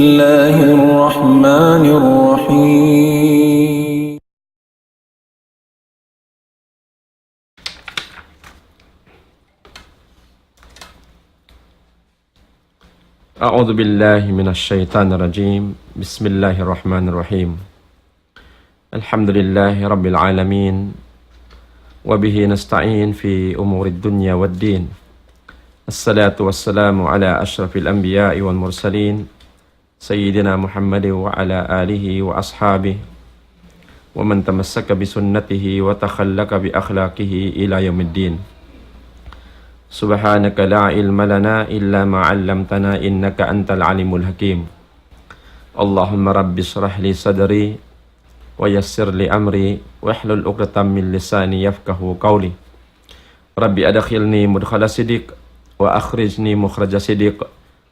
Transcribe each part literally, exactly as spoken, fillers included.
الله الرحمن الرحيم. أعوذ بالله من الشيطان الرجيم. بسم الله الرحمن الرحيم. الحمد لله رب العالمين، وبه نستعين في أمور الدنيا والدين. الصلاة والسلام على أشرف الأنبياء والمرسلين، سيدنا محمد وعلى آله وأصحابه ومن تمسك بسنته وتخلق بأخلاقه إلى يوم الدين. سبحانك لا علم لنا إلا ما علمتنا إنك أنت العليم الحكيم. اللهم رب اشرح لي صدري ويسر لي أمري واحلل عقدة من لساني يفقهوا قولي. رب أدخلني مدخل صدق وأخرجني مخرج صدق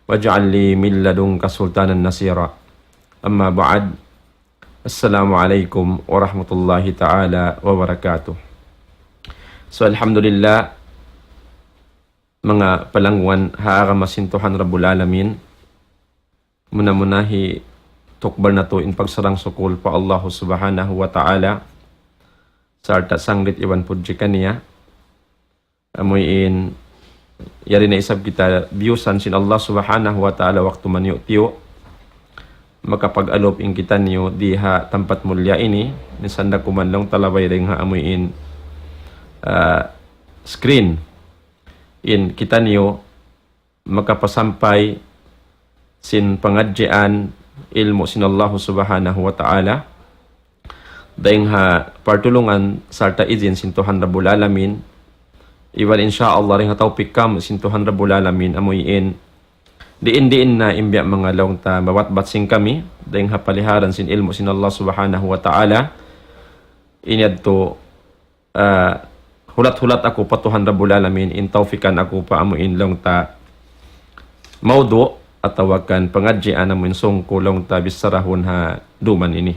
واجعل لي من لدنك سلطانا نصيرا. أما بعد. السلام عليكم ورحمة الله تعالى وبركاته. So, alhamdulillah, manga palangwan ha agama sin Tuhan Rabbul Alamin. Muna-muna hitukbal natu' in pagsarang-sukul pa Allah Subhanahu wa Ta'ala, sarta' sanglit iban pudji kaniya. Amu in yari na isab kita biyusan sin Allah Subhanahu wa Ta'ala waktu maniyu'-tiyu', makapag-alup in kitaniyu di ha tampat mulliya ini, minsan da kuman laung ta labay dayn ha amu in, ah, screen. In kitaniyu makapasampay sin pangadjian ilmu' sin Allah Subhanahu wa Ta'ala. Dayn ha partulungan sarta' izin sin Tuhan Rabbul Alamin. Iban insya Allah dayn ha tawpik kamu' sin Tuhan Rabbul Alamin amu in diin-diin na in biya' manga laung ta mabatbat sin kami dayn ha paliharan sin ilmu' sin Allah Subhanahu wa Ta'ala. Ini yadtu ah, hulat-hulat aku pa Tuhan Rabbul Alamin, in tawfikan aku pa amu in laung ta mawdu' atawa kan pangadjian amu in sungku laung ta bicharahun ha duman ini.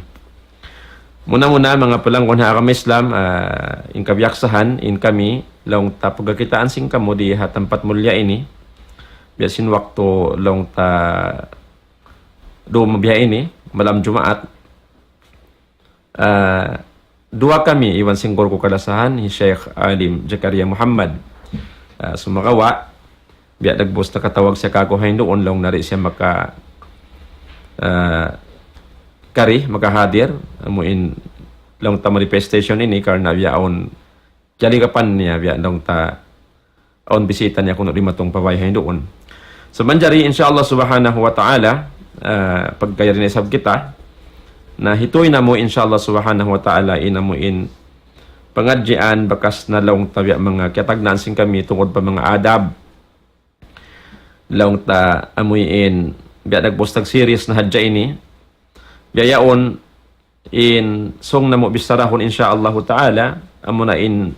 Muna-muna, manga palanggun ha agama Islam, ah, in kabiyaksahan, in kami, laung ta pagkakitaan sin kamu di ha tampat mulliya ini, biya' sin waktu laung ta dum biya' ini, malam Jumaat, ah, duwa kami iban sin guru ku kalasahan, hi Sheikh Alim Zakaria Muhammad. Ah, sumagawa', biya' dagbus nakatawag siya kāku' ha hinduun laung nari siya maka, ah, kari, makahadir, amu in laung ta mari pa station ini karna' biya' awn jalikapan niya biya' laung ta awn bisita niya kunu' dimatung pa bay ha hinduun. So, manjari, insya Allah Subhanahu wa Ta'ala, ah, pagka yari na isab kita, na hituy namu', insya Allah Subhanahu wa Ta'ala, in amu in pangadjian bakas na laung ta biya' manga kiyatagnaan sin kami tungud pa manga adab. Laung ta amu in biya' dagbus nag-series na hadja ini. Biya' yaun, in sung namu' bicharahun insya Allahu Ta'ala, amuna in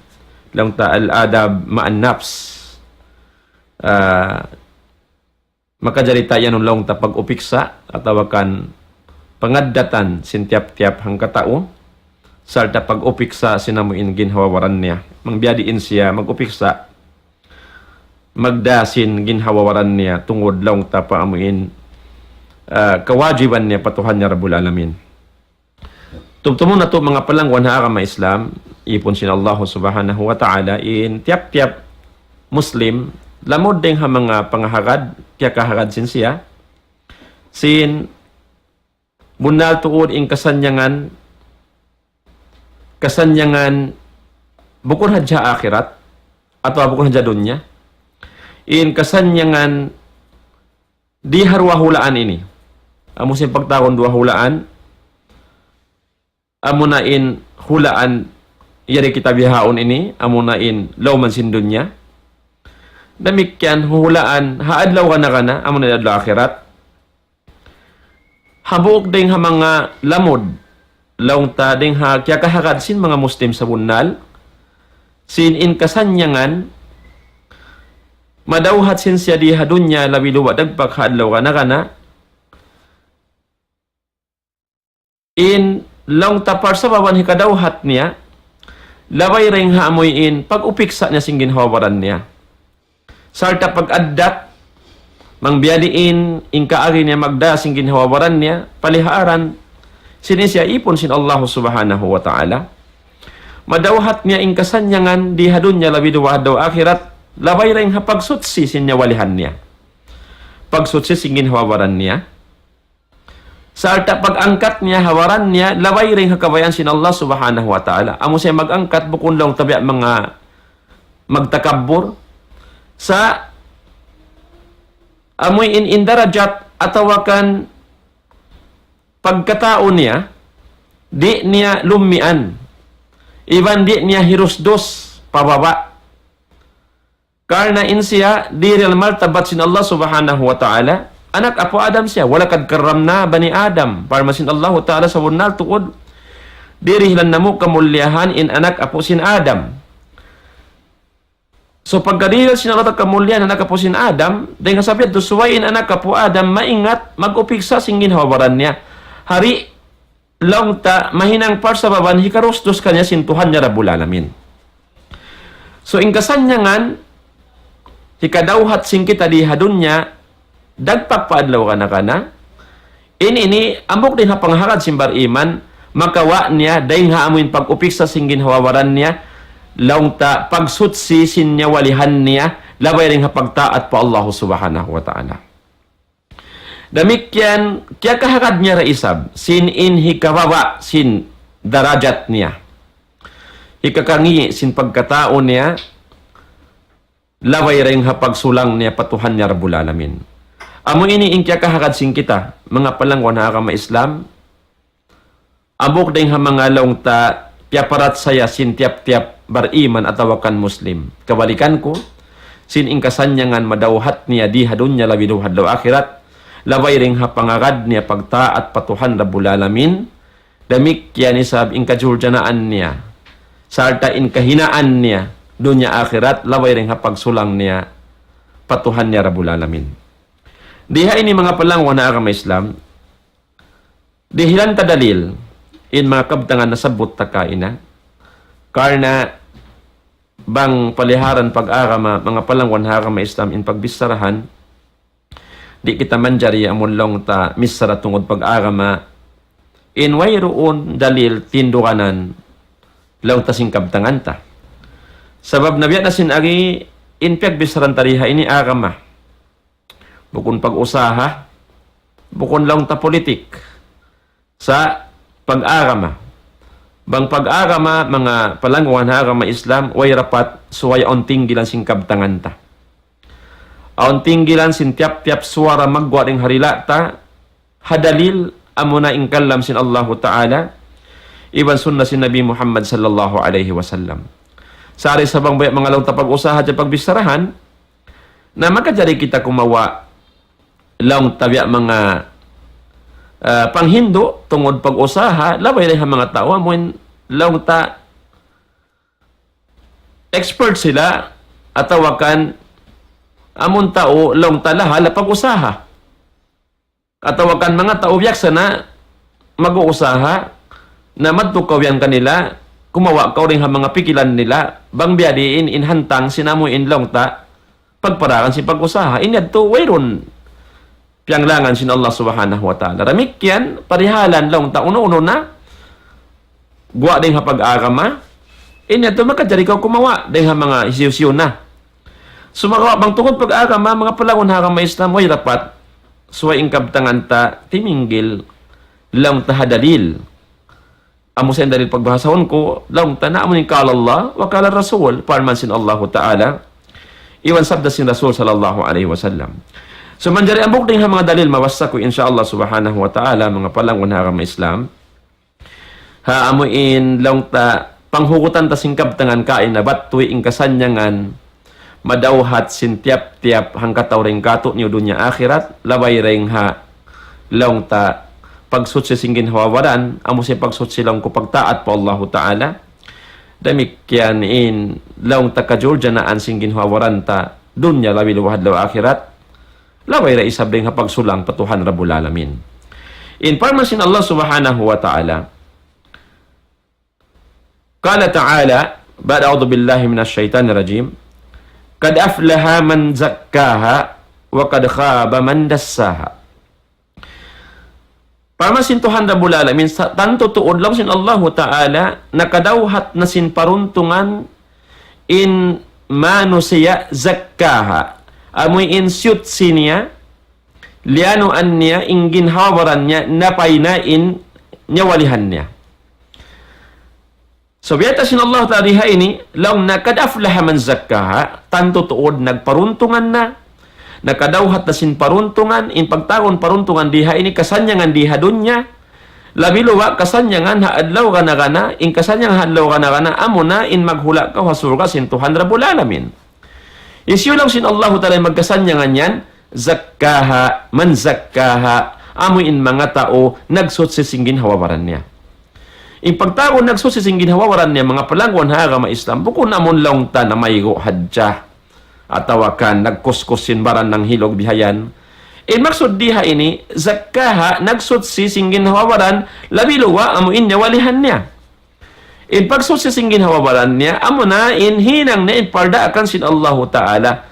laung ta al-adab ma'an nafs. Ah, makajari ta yan laung ta pag-upiksa atawa kan pangaddatan sin tiyap-tiyap hangkatau, sarta' pag-upiksa sin amu in ginhawa-baran niya. Bang biya' diin siya mag-upiksa, magdā sin ginhawa-baran niya tungud laung ta pa amu in, ah, kawajiban niya pa Tuhan niya Rabbul Alamin. Tumtumun natu' manga palangguan ha agama Islam, ipun sin Allah Subhanahu wa Ta'ala, in tiyap-tiyap Muslim, lamud dayng ha manga pangahagad, kiyakahagad sin siya, sin bunnal tuud in kasannyangan, kasannyangan bukun hadja akhirat, atawa bukun hadja dunya. In kasannyangan di ha duwa hulaan ini. Amu sin pagtawagun duwa hulaan, amuna in hulaan yari kita bihaun ini, amuna in lawman sin dunya. Damikkiyan hulaan ha adlaw kana-kana, amuna in adlaw akhirat. Hambuuk dayng ha manga lamud, laung ta dayng ha kiyakahagad sin manga Muslim sabunnal, sin in kasannyangan, madawhat sin siya di ha dunya labi luba dagpak ha adlaw kana-kana, in laung ta parsababan hikadawhat niya, labay dayng ha amuin pag-upiksa niya sin ginhawa-baran niya. Sarta' pag-addat, Bang biya' diin in kaagi niya magdā sin ginhawa-baran niya, paliharan, sin siya īpun sin Allah Subhanahu wa Ta'ala. Madawhat niya in kasannyangan di ha dunya labi duwa ha adlaw akhirat, labay dayn ha pagsuchi sin nyawalihan niya. Pagsuchi sin ginhawa-baran niya. Sarta' pag-angkat niya ha baran niya, labay dayn ha kabayaan sin Allah Subhanahu wa Ta'ala. Amu siya mag-angkat bukun laung ta biya' manga magtakabbur. Sa' amu in, in darajat atawa kan pagkatau niya, di' niya lummian. Iban di' niya hirusdus pababa'. Karna' in siya, dihil martabat sin Allah Subhanahu wa Ta'ala, anak apu' Adam siya, وَلَقَدْ كَرَّمْنَا بَنِي آدَمَ. Parman sin Allahu Ta'ala sabunnal tuud, dirihilan namu' kamulliyahan in anak apu' sin Adam. So, pagka dihil sin Allah Ta'ala kamulliyahan anak apu' sin Adam, dayn ha sabab yadtu subay in anak apu' Adam maingat mag-upiksa sin ginhawa-baran niya. Hari laung ta mahinang parsababan hikarusdus kaniya sin Tuhan niya Rabbul Alamin. So, in kasannyangan, hikadawhat sin kita di ha dunya, dagpak pa adlaw kana-kana. Ini, ini, hambuuk dayn ha pangahagad sin bariman, makawa' niya, dayn ha amuin pag-upiksa sin ginhawa-baran niya, laung ta pagsuchi sin nyawalihan niya, labay dayn ha pagtaat pa Allah Subhanahu wa Ta'ala. Damikkiyan, kiyakahagad niya da isab, sin in hikababa' sin darajat niya. Hikakangi' sin pagkatau niya, labay dayn ha pagsulang niya pa Tuhan niya Rabbul Alamin. Amu ini in kiyakahagad sin kita, manga palangguan ha agama Islam, hambuuk dayn ha manga laung ta piyaparachaya sin tiyap-tiyap bariman atawa kan Muslim. Kabalikan ku, sin in kasannyangan madawhat niya di ha dunya labi duwa ha adlaw akhirat, labay dayn ha pangagad niya pagtaat pa Tuhan Rabbul Alamin, damikkiyan isab in kajuljanaan niya, sarta' in kahinaan niya, dunya akhirat, labay dayn ha pagsulang niya pa Tuhan niya Rabbul Alamin. Di ha ini manga palangguan ha agama Islam, dihilan ta dalil in manga kabtangan nasabbut ta kaina. Karna' bang paliharan pag-agama, manga palangguan ha agama Islam in pagbicharahan, di' kita manjari amun laung ta michara tungud pag-agama, in wayruun dalil tinduganan laung ta sin kabtangan ta. Sabab nabiya' na sin agi in piyagbicharahan ta di ha ini agama. Bukun pag-usaha, bukun laung ta pulitik. Sa' pag-agama. Bang pag-agama, manga palangguan ha agama Islam, way rapat, subay awn tinggilan sin kabtangan ta. Awn tinggilan sin tiyap-tiyap suwara magguwa' dayn ha dila' ta, ha dalil, amuna in kalam sin Allahu Ta'ala, iban sunna sin Nabi Muhammad sallallahu alayhi wasallam. Sa' di' sa bang baya' manga laung ta pag-usaha ha pagbicharahan, na makajari kita kumawa' laung ta biya' manga, ah, panghindu' tungud pag-usaha, labay dayn ha manga tau, amun laung ta expert sila, atawa kan amun tau laung ta lahal pag-usaha. Atawa kan manga tau biyaksana mag-uusaha, na madtu kaw yan kanila, kumawa' kaw dayn ha manga pikilan nila, bang biya' diin in hantang sin amu in laung ta, pagparagan sin pag-usaha. In yadtu wayruun piyanglangan sin Allah Subhanahu wa Ta'ala. Damikkiyan, parihalan laung ta unu-unu na, guwa' dayn ha pag-agama, in yadtu makajari kaw kumawa' dayn ha manga hisiyu-siyu na. Sumagawa' bang tungud pag-agama, manga palangguan ha agama Islam, way rapat, subay in kabtangan ta, timinggil, laung ta ha dalil. Amu sa in dalil pagbahasahun ku, laung ta na amu in قال الله وقال الرسول, parman sin Allahu Ta'ala, iban sabda sin Rasul sallallahu alayhi wasallam. So, manjari hambuuk dayn ha manga dalil mabassa ku, insya Allah Subhanahu wa Ta'ala, manga palangguan ha agama Islam. Ha amu in laung ta, panghugutan ta sin kabtangan kaina bat tuy in kasannyangan, madawhat sin tiyap-tiyap hangkatau dayn kātu'niyu dunya akhirat, labay dayn ha laung ta pagsuchi sin ginhawa-baran, amu sin pagsuchi laung ku pagtaat pa Allahu Ta'ala. Damikkiyan in laung ta kajuljanaan sin ginhawa-baran ta dunya labi luwahad law akhirat, labay da isab dayn ha pagsulang pa Tuhan Rabbul Alamin. In parman sin Allah Subhanahu wa Ta'ala, قال تعالى بعد أعوذ بالله من الشيطان الرجيم، قد أفلح من زكاها، وقد خاب من دساها. Parman sin Tuhan Rabbul Alamin, sa-, tantu tuud laung sin Allahu Ta'ala, nakadawhat na sin paruntungan in manusiya' زكاها. Amu in siyutsi niya, liyanuan niya, in ginhawa-baran niya, napay na in nyawalihan niya. So, biyayta' sin Allah Ta'ala di ha ini, laung niya قد أفلح من زكاها, tantu tuud nagparuntungan na, nakadawhat na sin paruntungan, in pagtawagun paruntungan di ha ini, kasannyangan di ha dunya, labi luwa' kasannyangan ha adlaw gana-gana, in kasannyangan ha adlaw gana-gana, amuna in maghula' kaw ha surga' sin Tuhan Rabbul Alamin. Hisiyu laung sin Allahu Ta'ala in magkasannyangan yan, زكاها من زكاها, amu in manga tau nagsutsi sin ginhawa-baran niya. In pagtawagun nagsutsi sin ginhawa-baran niya, manga palangguan ha agama Islam, bukun amun laung ta namaygu' hadja, atawa kan nagkuskus sin baran nanghilu' bihayan. In maksud di ha ini, زكاها, nagsutsi sin ginhawa-baran, labi luwa' amu in nyawalihan niya. In pagsutsi sin ginhawa-baran niya, amuna in hinang niya in pardaakan sin Allahu Ta'ala.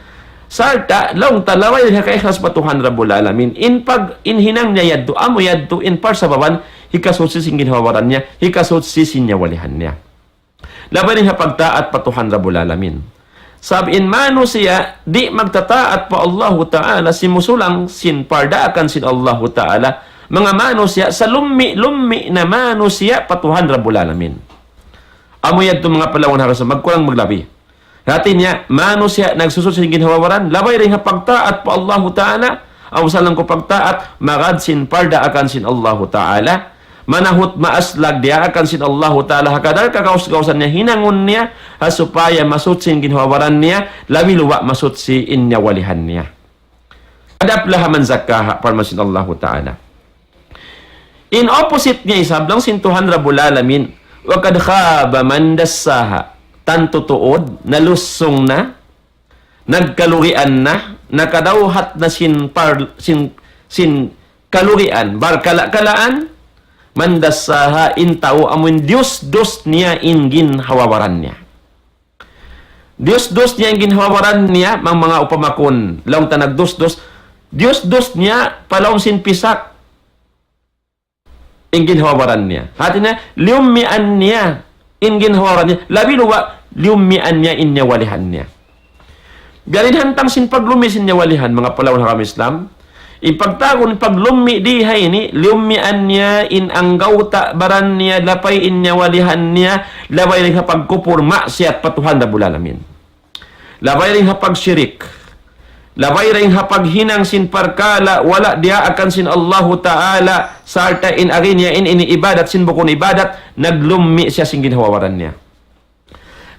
Sarta', laung ta, labay ha kaikhlas pa Tuhan Rabbul Alamin. In pag-, in hinang niya yadtu, amu yadtu, in parsababan, hikasutsi sin ginhawa-baran niya, hikasutsi sin nyawalihan niya. Labay dayn ha pagtaat pa Tuhan Rabbul Alamin. Sabab in manusiya', di' magtataat pa Allahu Ta'ala, simusulang sin pardaakan sin Allahu Ta'ala, manga manusiya', salummi'-lummi' na manusiya' pa Tuhan Rabbul Alamin. Amu yadtu manga palangguan ha agama Islam, magkurang maglabi. Hati niya, manusiya' nagsusutsi sin ginhawa-baran, labay dayn ha pagtaat pa Allahu Ta'ala, amu sa laung ku pagtaat, magad sin pardaakan sin Allahu Ta'ala, manahut maaslag diyaakan sin Allahu Ta'ala, ha kadar kagaus-gausan niya hinangun niya, ha supaya masutsi in ginhawa-baran niya, labi luwa' masutsi in nyawalihan niya. قد أفلح من زكاها, parman sin Allahu Ta'ala. In opposite niya isab laung sin Tuhan Rabbul Alamin, وقد خاب من دساها. Tantu tuud, nalusung na, nagkalugian na, nakadawhat na sin par-, sin, sin kalugian, barkala-kalaan, من دساها, in tau amun diyusdus niya in ginhawa-baran niya. Diyusdus niya in ginhawa-baran niya, mang manga upamakun, laung ta nagdusdus, diyusdus niya pa lawm sin pisak in ginhawa-baran niya. Hati niya, liyummian niya in ginhawa-baran niya, labi luwa', liyummian niya in nyawalihan niya. Biya' diin hantang sin paglummi' sin nyawalihan, manga palangguan ha agama Islam. In pagtawagun paglummi' di ha ini, liyummian niya in anggawta' baran niya, lapay in nyawalihan niya, labay dayn ha pagkupur maksiyat pa Tuhan Rabbul Alamin. Labay dayn ha pagshirik. Labay dayn ha paghinang sin parkala', wala' diyaakan sin Allahu Ta'ala, sarta' in agi niya in ini ibadat sin bukun ibadat, naglummi' siya sin ginhawa-baran niya.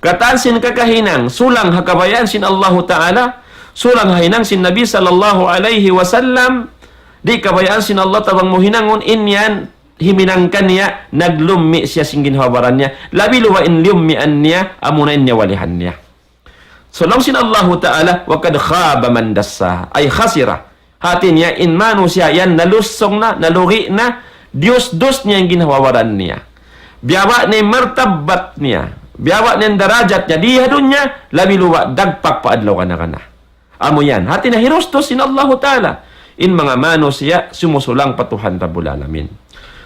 Katan sin kakahinang, sulang ha kabayaan sin Allahu Ta'ala, sulang ha hinang sin Nabi sallallahu alayhi wasallam, di' kabayaan sin Allah tabang mu hinangun in yan, himinang kaniya, naglummi' siya sin ginhawa-baran niya, labi luwa' in liyummian niya, amuna in nyawalihan niya. So, laung sin Allahu Ta'ala, وقد خاب من دساها, أي خسر. Hati niya, in manusiya' yan nalusung na, nalugi' na, diyusdus niya in ginhawa-baran niya. Biyawa' niya in martabat niya, biyawa' niya in darajat niya, di ha dunya, labi luwa' dagpak pa adlaw gana-gana. Amu yan. Hati niya hirusdus sin Allahu Ta'ala in manga manusiya' sumusulang pa Tuhan Rabbul Alamin.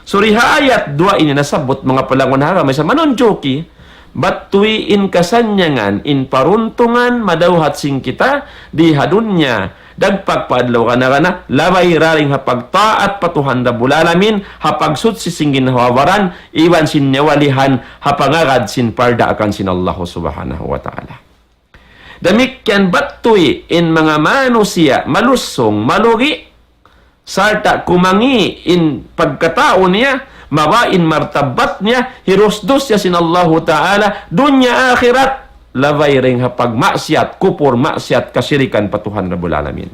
So, di ha ayat duwa ini nasabbut manga palangguan ha agama Islam manunjuki, bat tuud in kasannyangan, in paruntungan, madawhat sin kita, di ha dunya, dagpak pa adlaw gana-gana, labay dayn ha pagtaat pa Tuhan Rabbul Alamin, ha pagsutsi sin ginhawa-baran, iban sin nyawalihan, ha pangagad sin pardaakan sin Allah Subhanahu wa Ta'ala. Damikkiyan bat tuud in manga manusiya' malusung, malugi', sarta' kumangi' in pagkatau niya, mawa' in martabat niya, hirusdus siya sin Allahu Ta'ala, dunya akhirat, labay dayn ha pagmaksiyat, kupur, maksiyat, kasirikan pa Tuhan Rabbul Alamin.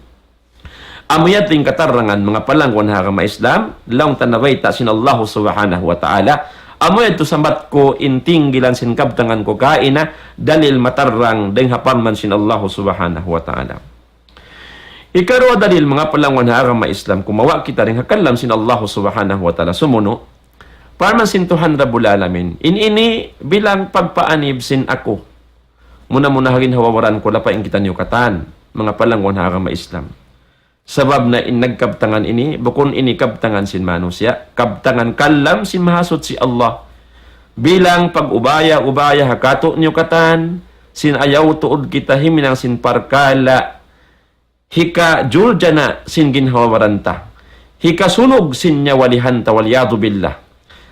Amu yadtu in katarangan manga palangguan ha agama Islam, laung ta nabayta' sin Allahu Subhanahu wa Ta'ala. Amu yadtu sambat ku in tinggilan sin kabtangan ku kaina, dalil matarang dayn ha parman sin Allahu Subhanahu wa Ta'ala. Ikaruwa dalil manga palangguan ha agama Islam, kumawa' kita dayn ha kalam sin Allahu Subhanahu wa Ta'ala sumunu'. Parman sin Tuhan Rabbul Alamin, in ini bilang pagpaanib sin aku. Muna-muna ha ginhawa-baran ku, lapay in kitaniyu katan, manga palangguan ha agama Islam. Sabab na in nagkabtangan ini, bukun ini kabtangan sin manusiya', kabtangan kalam sin Mahasuchi Allah. Bilang pag-ubaya-ubaya ha katu' niyu katan, sin ayaw tuud kita himinang sin parkala', hikajuljana sin ginhawa-baran ta, hikasunug sin nyawalihan ta, wal iyadhu billah.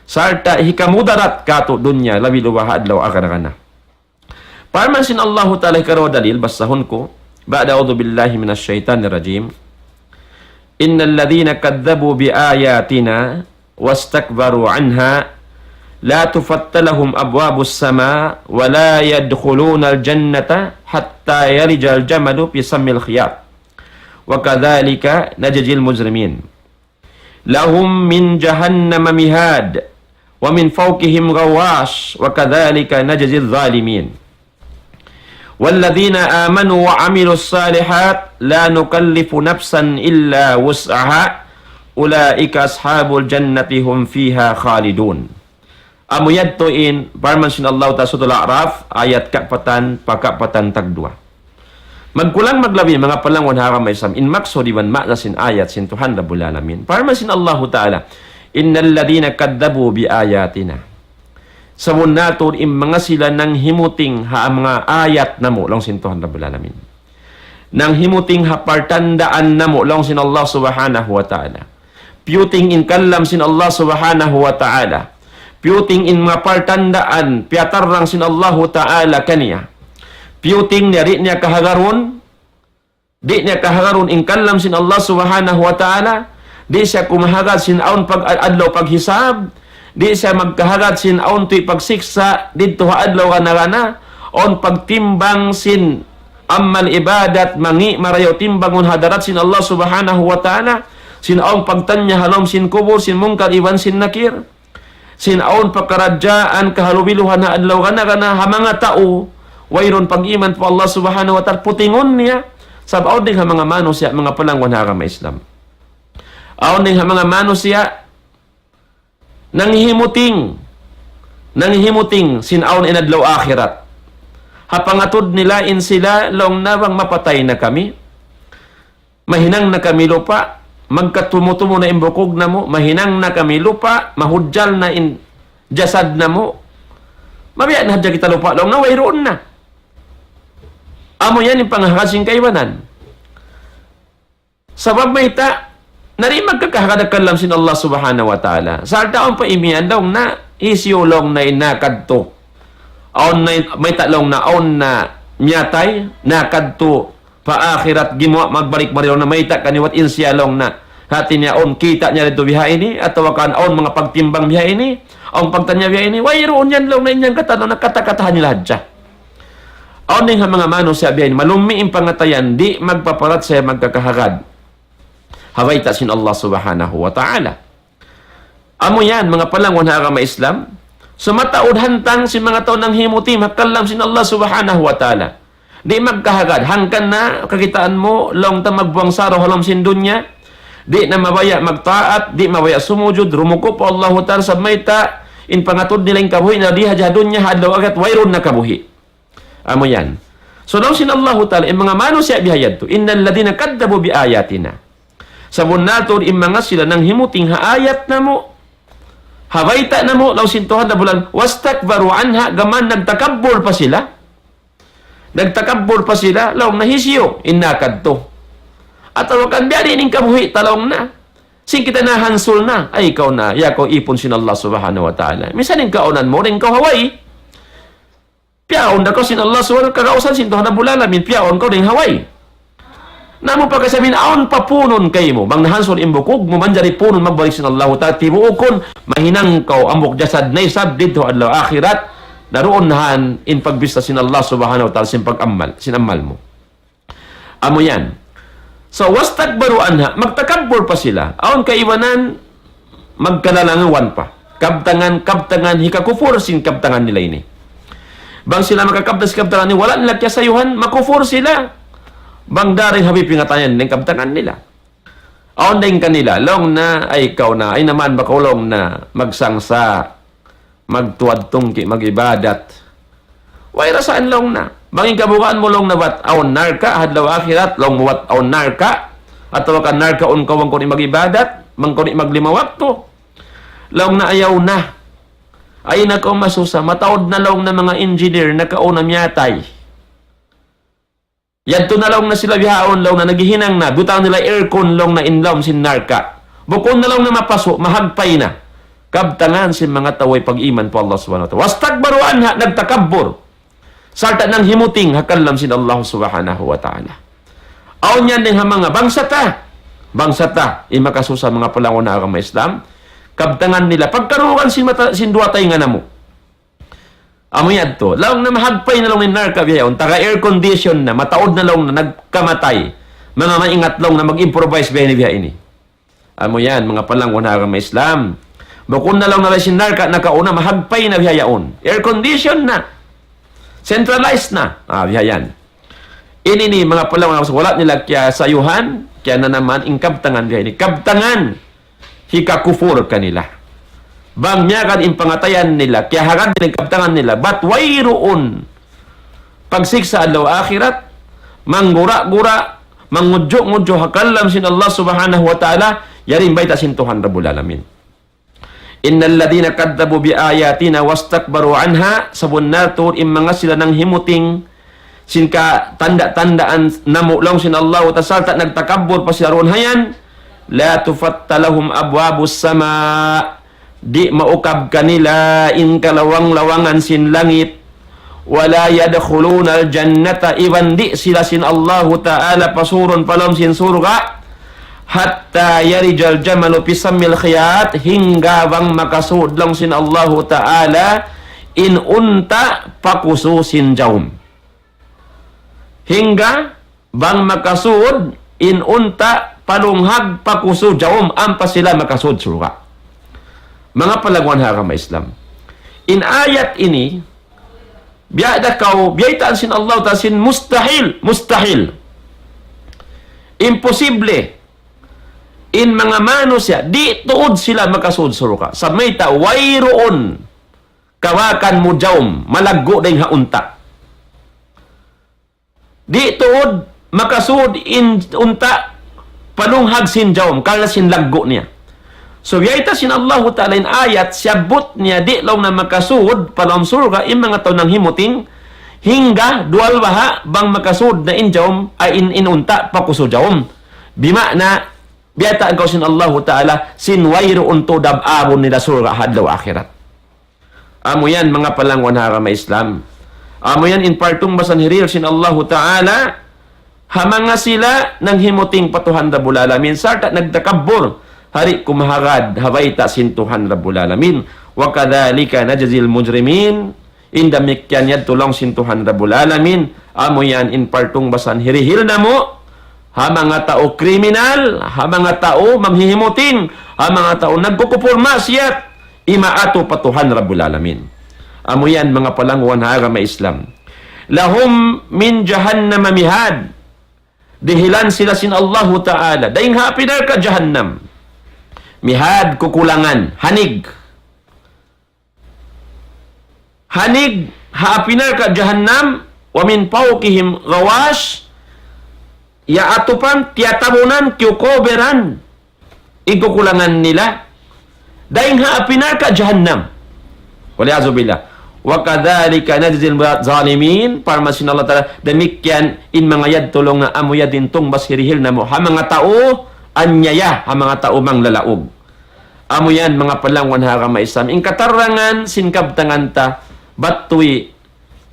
Sarta' hikamudarat katu' dunya, labi luba ha adlaw agad-agad na. Parman sin Allahu Ta'ala hikaruwa dalil, basahun ku. بعد أعوذ بالله من الشيطان الرجيم. إن الذين كذبوا بآياتنا واستكبروا عنها لا تفتح لهم أبواب السماء ولا يدخلون الجنة حتى يلج الجمل في سم الخياط وكذلك نجزي المجرمين. لهم من جهنم مهاد ومن فوقهم غواش وكذلك نجزي الظالمين. والذين آمنوا وعملوا الصالحات لا نكلف نفسا إلا وسعها أولئك أصحاب الجنة هم فيها خالدون. Amu yadtu in parman sin Allah Ta'ala Suratul A'raf, ayat kaapatan pa kaapatan tagduwa. Magkulang maglabi, manga palangwan ha agama Islam, in maksud iban maana sin ayat sin Tuhan Rabbul Alamin. Parman sin Allahu Ta'ala, إن الذين كذبوا بآياتنا. Sabunnal tuud in manga sila nanghimuting ha manga ayat namu', laung sin Tuhan Rabbul Alamin. Nanghimuting ha partandaan namu', laung sin Allah Subhanahu wa Ta'ala. Piyuting in kalam sin Allah Subhanahu wa Ta'ala. Piyuting in manga partandaan, piyatarrang sin Allahu Ta'ala kaniya. Piyuting niya, di' niya kahagarun, di' niya kahagarun in kalam sin Allah Subhanahu wa Ta'ala, di' siya kumahagad sin awn pag-, adlaw paghisab, di' siya magkahagad sin awn tuy pagsiksa', didtu ha adlaw gana-gana, awn pagtimbang sin amal ibadat, mangi' marayaw timbangun ha hadarat sin Allah Subhanahu wa Ta'ala, sin awn pagtanya ha lawm sin kubul, sin Munkar iban sin Nakir. Sin awn pakaradjaan kahalubiluhan ha adlaw gana-gana ha manga tau, wayruun pag-iman pa Allah Subhanahu wa Ta'ala, putingun niya, sabab awn dayn ha manga manusiya', manga palangwan ha agama Islam. Awn dayn ha manga manusiya', nanghimuting, nanghimuting, sin awn in adlaw akhirat. Ha pangatud nila in sila, laung na bang mapatay na kami. Mahinang na kami lupa', magkatumu-tumu na in bukug namu', mahinang na kami lupa', mahudjal na in jasad namu'. Mabiya' na hadja kita lupa', laung na wayruun na. Amu yan in panghagad sin kaibanan. Sabab mayta', na di' magkakahagad ha kalam sin Allah Subhanahu wa Ta'ala. Sarta' awn pa imiyan laung na, hisiyu laung na in nakadtu. Awn na, mayta' laung na, awn na miyatay, nakadtu pa akhirat gimuwa' magbalik mari laung na mayta' kaniya, wat in siya laung na. Hati niya awn kita' niya didtu bihaini, atawa kan awn manga pagtimbang bihaini, awn pagtanya bihaini, wayruun yan laung na in yan katan laung na kata-katahan nila hadja. Awn dayn ha manga manusiya' bihaini, malummi' in pangatayan, di' magpaparachaya magkakahagad ha bayta' sin Allah Subhanahu wa Ta'ala. Amu yan, manga palangwan ha agama Islam. Sumataud hantang sin manga tau nanghimuting ha kalam sin Allah Subhanahu wa Ta'ala. Di' magkahagad, hangkan na kakitaan mu, laung ta magbuwang saraw ha lawm sin dunya. Di' na mabaya' magtaat, di' mabaya' sumujud, rumuku' pa Allahu Ta'ala, sabab mayta', in pangatud nila in kabuhi' na di' hadja ha dunya, ha adlaw akhirat, wayruun na kabuhi'. Amu yan. So, laung sin Allahu Ta'ala, in manga manusiya' bihayadtu, إن الذين كذبوا بآياتنا. Sabunnal tuud in manga sila nanghimuting ha ayat namu', ha bayta' namu', laung sin Tuhan Rabbul Alamin, واستكبروا عنها, gam nagtakabbur pa sila. Nagtakabbur pa sila, laung na hisiyu in nakadtu. Atawa kan biya' diin in kabuhi' ta laung na. Sin kita nahansul na, ay kaw na, ya kaw ipun sin Allah Subhanahu wa Ta'ala. Minsan in kaawnan mu, dayn kaw ha way. Piyaun da kaw sin Allah Subhanahu wa Ta'ala, kagausan sin Tuhan Rabbul Alamin, piyaun kaw dayn ha way. Na amu pagkahi sa awn pa punun kaymu, bang nahansul in bukug mu, manjari punun magbalik sin Allahu Ta'ala, tibuukun, mahinang kaw, hambuuk jasad na isab didtu ha adlaw akhirat, daruun na yan in pagbista sin Allah Subhanahu wa Ta'ala, sin pag-amal, sin amal mu. Amu yan. So, واستكبروا عنها, magtakabbur pa sila. Awn kaibanan, magkalalangawan pa. Kabtangan, kabtangan, hikakupur sin kabtangan nila ini. Bang sila makakabtang sin kabtangan ini, wala' nila kiyasayuhan, makupur sila. Bang dayn ha pingatayan in kabtangan nila. Awn dayn kanila, laung na, ay kaw na, ay naman ba kaw laung na, magsangsa', magtuwad tungki', mag-ibadat. Way rasaan laung na. Bang in kabugaan mu laung na bat awn narka', ha adlaw akhirat, laung mu bat awn narka'. Atawa ka narkaun kaw bang kaw di' mag-ibadat, bang kaw di' maglima waktu. Laung niya ayaw na. Ay na kaw masusa, mataud na laung niya manga engineer nakauna miyatay. Yadtu na laung niya sila bihaun, laung niya naghihinang na, butang nila aircon laung niya in lawm sin narka'. Bukun na laung niya mapasu', mahagpay na. Kabtangan sin manga tau way pag-iman pa Allah Subhanahu wa Ta'ala. واستكبروا عنها, nagtakabbur. Sarta' nanghimuting ha kalam sin Allah Subhanahu wa Ta'ala. Awn yan dayn ha manga bangsa ta. Bangsa ta, in makasusa manga palangun ha agama Islam. Kabtangan nila, pagkarugan sin mata, sin duwa taynga namu'. Amu yadtu. Laung niya mahagpay na laung in narka' bihaun. Taga air condition na, mataud na laung niya nagkamatay. Manga maingat laung niya mag-improvise biya' ini, biya' ini. Amu yan, manga palangun ha agama Islam. Bukun na laung niya sin narka' nakauna, mahagpay na bihaun. Air condition na. Centralized na. Ah, biya' yan. Ini ini, manga palangun ha agama Islam, wala' nila kiyasayuhan, kiyananaman, in kabtangan biya' ini. Kabtangan hikakufur kanila. Bang miyagad in pangatayan nila, kiyahagad in kabtangan nila, bat wayruun pagsiksa' adlaw akhirat, manggura-gura, mangudju'-ngudju' ha kalam sin Allah Subhanahu wa Ta'ala, yari in bayta' sin Tuhan Rabbul Alamin. إن الذين كذبوا بآياتنا واستكبروا عنها, sabunnal tuud in manga sila nanghimuting sin katanda-tandaan namu' laung sin Allah, sarta' nagtakabbur pa sila duun ha yan, لا تفتح لهم أبواب السماء, di' maukab kanila in kalawang-lawangan sin langit, ولا يدخلون الجنة, iban di' sila sin Allahu Ta'ala pasurun pa lawm sin surga', حتى يلج الجمل في سم الخياط, hangga bang makasud laung sin Allahu Ta'ala in unta' pa kusu sin jaum. Hangga bang makasud in unta' pa lunghag pa kusu jaum, ampa sila makasud surga'. Manga palangun ha agama Islam. In ayat ini, biya' da kaw, biyaytaan sin Allah Ta'ala sin mustahil, mustahil. Imposible. In manga manusiya', di' tuud sila makasud surga'. Sa' mayta', wayruun kawakan mu jaum, malaggu' dayn ha unta'. Di' tuud makasud in unta' pa lunghag sin jaum, karna' sin laggu' niya. So, biyayta' sin Allahu Ta'ala in ayat, siyabbut niya, di' laung niya makasud pa lawm surga', in manga tau nanghimuting, hangga duwal baha' bang makasud na in jaum, ay in, in unta' pa kusu jaum. Bima'na, biyaytaan kaw sin Allahu Ta'ala, sin wayruun tuud abun nila surga' ha adlaw akhirat. Amu yan, manga palangun ha agama Islam. Amu yan in partung basan hirihil sin Allahu Ta'ala, ha manga sila nanghimuting pa Tuhan Rabbul Alamin, sarta' nagtakabbur, ha di' kumahagad ha bayta' sin Tuhan Rabbul Alamin. وكذلك نجزي المجرمين. In damikkiyan yadtu laung sin Tuhan Rabbul Alamin. Amu yan in partung basan hirihil namu', ha manga tau kriminal, ha manga tau manghihimuting, ha manga tau nagkukupur maksiyat, imaatu pa Tuhan Rabbul Alamin. Amu yan manga palangun ha agama Islam. لهم من جهنم مهاد. Dihilan sila sin Allahu Ta'ala dayn ha api narka' jahannam. Mihad, kukulangan, hanig. Hanig ha api narka' jahannam, ومن فوقهم غواش, ya atupan, tiyatabunan, kiyukoberan, in kukulangan nila. Dayn ha api narka' jahannam. والعياذ بالله. وكذلك نجزي الظالمين. Parman sin Allah Ta'ala, damikkiyan in manga yadtu laung niya amu yadtu in tungbas hirihil namu' ha manga tau anyaya, ha manga tau manglalaug. Amu yan, manga palangun ha agama Islam. In katarangan sin kabtangan ta, bat tuud